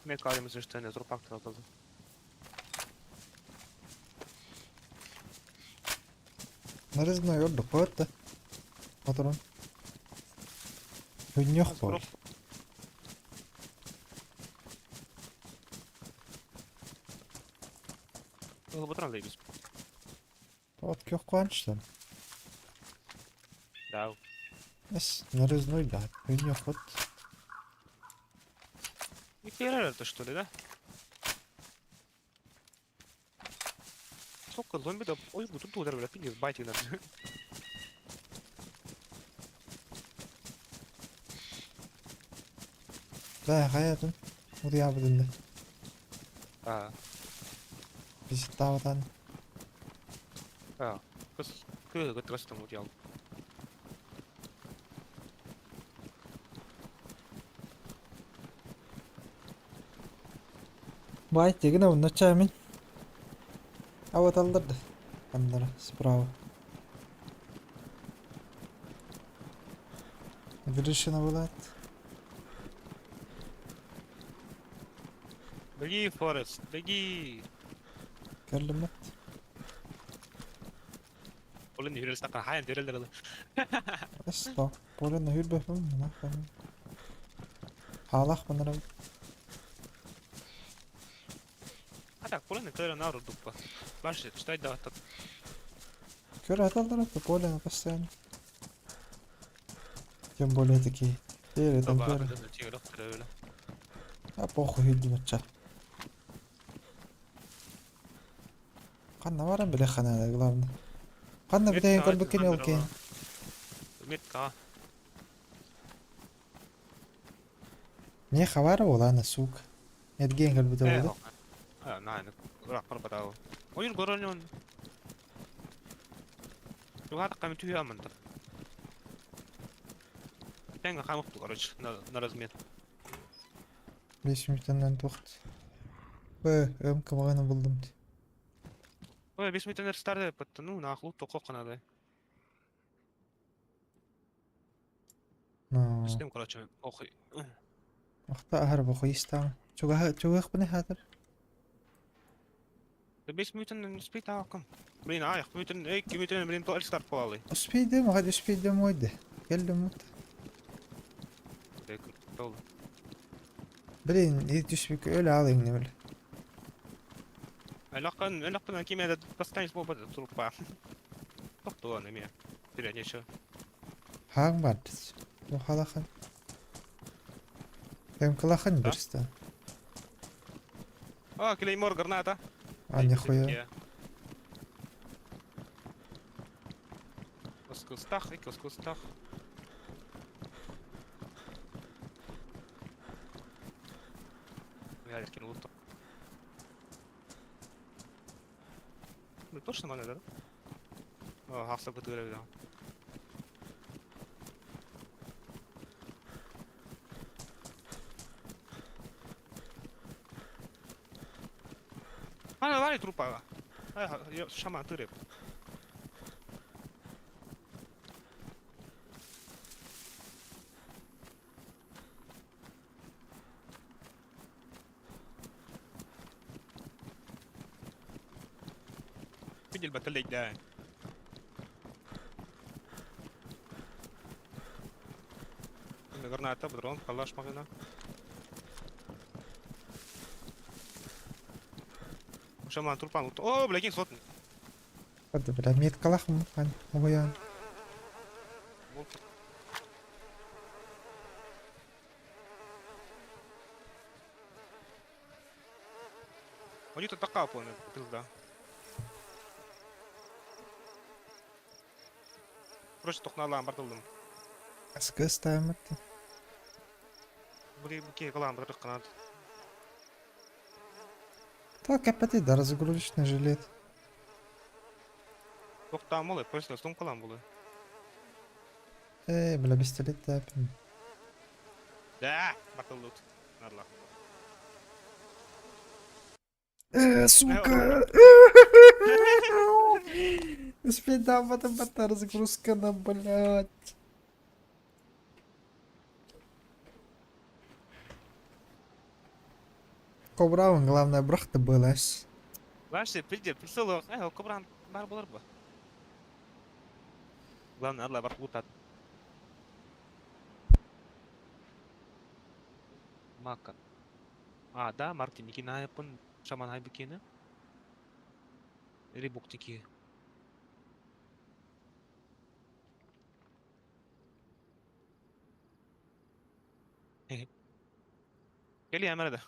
Мен калимыз үстіне трупак тұрады. Нарезной ордук қойды. Патрон. Хүннөх бол. Ол бұтыран дейбіз. Вот көх қуаныштан. Да. Эс, нарезной да. Хүннөх вот. Это что ли, да? Сколько зомби да... Ой, тут удар, бля, пиздец, байтик даже. Да, хаятын. Удыябыдын да. А, Биситтаабатан. а. Кыз, кы, гытрастым удиял. Бай тегіне онна чамин. Аваталдырды. Андара справа. Гришина болады. Беги, Форест, беги. Керлімет. Полин хүрэл сакка хаян дэрэл Эсто. Полина хүрбэхүм. Хаалах мынара. А так, полин көр нару дуппа. Баш, читай да тат. Көр аталдар это Полина постоянно. Тем более такие. Перед там перед. А похуй хүлдүмөччө. Канна баран биле хана главное. Канна битеген көрбүккен олкен. Метка. Не хабар оланы сук. Эдген көрбүтө болду. А, на, рак барбатау. Ойын көрөнөн. Югата ками түйә мында. Теңге хамыкту, короче, на, на размен. 5 минуттан тухт. Б, МК баҕана булдум. Ой, 5 минут старый ну, нахуй, только надо. No. Систем, короче, охуй. Ахта аһар бохуйстаан. Чугаһа чугахпыны хаатыр. 5 minuten спит аакым. Блин, ай, minuten, ey, minuten, блин, то старт полалы. Успейдем, hadi успейдем ойды. Келдим вот. Блин, и түспүк өлө алайын не бile. Элакын, элакын киме достанешь боба трупа. Тоқтуан эме. Тирәнеше. Хаң бар. Бу халахан. Кем кылахан Да? берсте. А, клеймор граната. А нихуя. Оскустах, и оскустах. Я кинул то. Ну точно мана, да? О, хакса бытыры да. Ана лари трупага. Ай, шаман тырып. Видел баталейк, да. Граната, дрон, калаш магина. Шаман трупан. О, бля, кин сотни. Hadi бля, меткалахым хан. Оян. У них тут такая полная пизда. Короче, тохналаан бардылдым. Аскы ставим это. Були буки калаан бардык канат. Так, опять да, разгрузочный жилет. Токтаан болы, просто сумкалаан болы. Эй, бля, пистолет тапим. Да, бардылдыт. Надла. Сука! Успей да, потом потом разгрузка на, блядь. Кобра, он, главное, брахта была. Ваше, пизде, присылы, эй, кобран бар болар ба. Главное, адла бар лутат. Мака. А, да, Мартин, Никина пын шаман хайбыкені. Рибуктики. Кели әмәрді.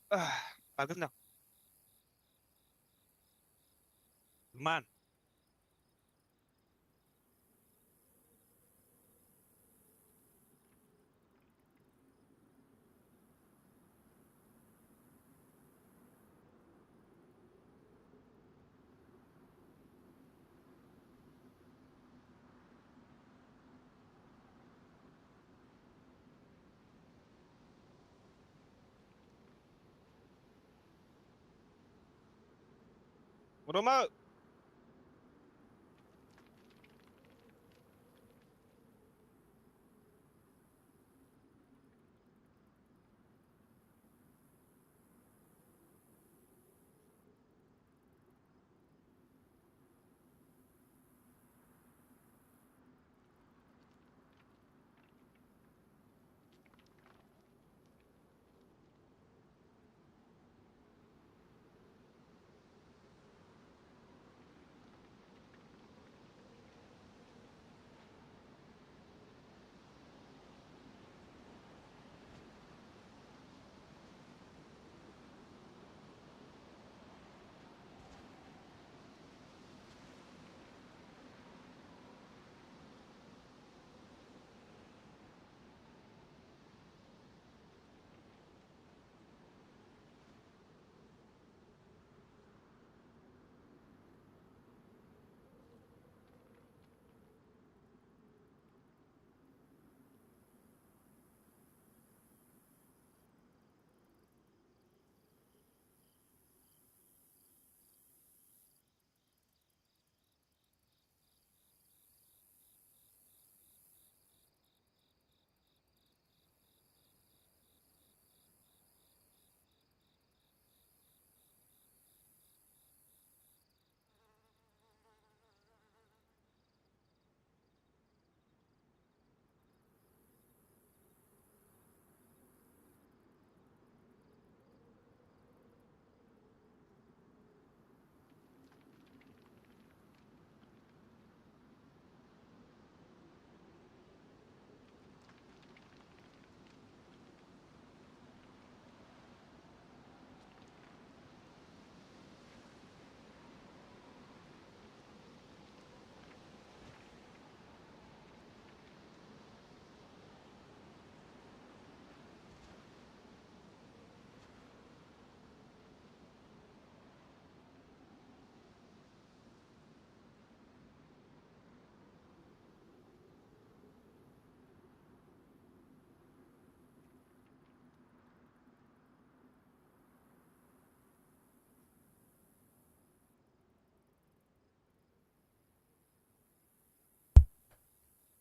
Бардым да. Ман. Рома.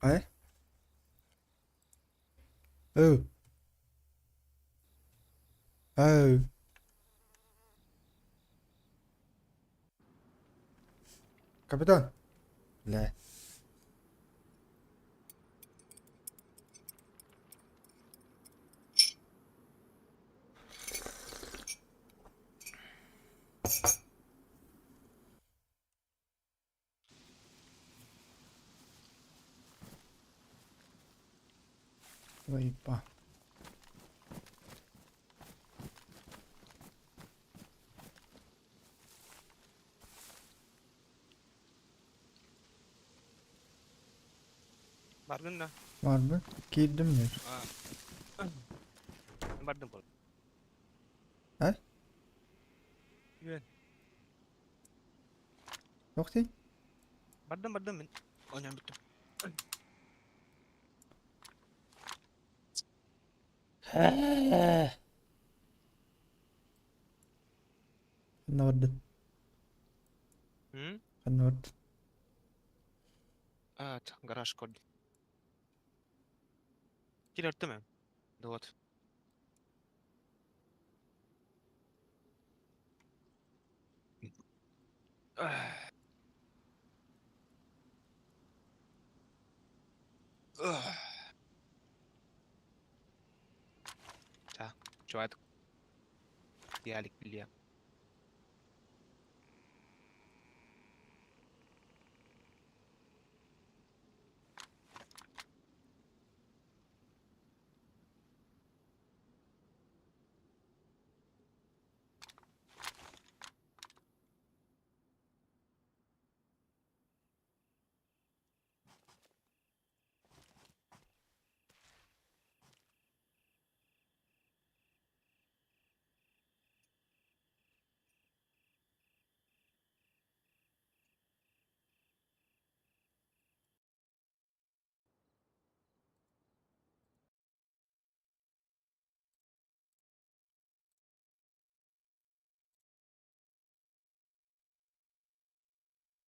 Ай? Oh. Oh. Капитан. Бля. Заебал. Бардым да. Var mı? Girdim mi? Бардым бол. He? Үөн. Yok değil. Бардым бардым мен. Оонньоон бүттүм. Ханна бардын? М? Ханна бардын? А, гараж код. Килерттим эм. Вот. Ча, чуат. Диалик билия.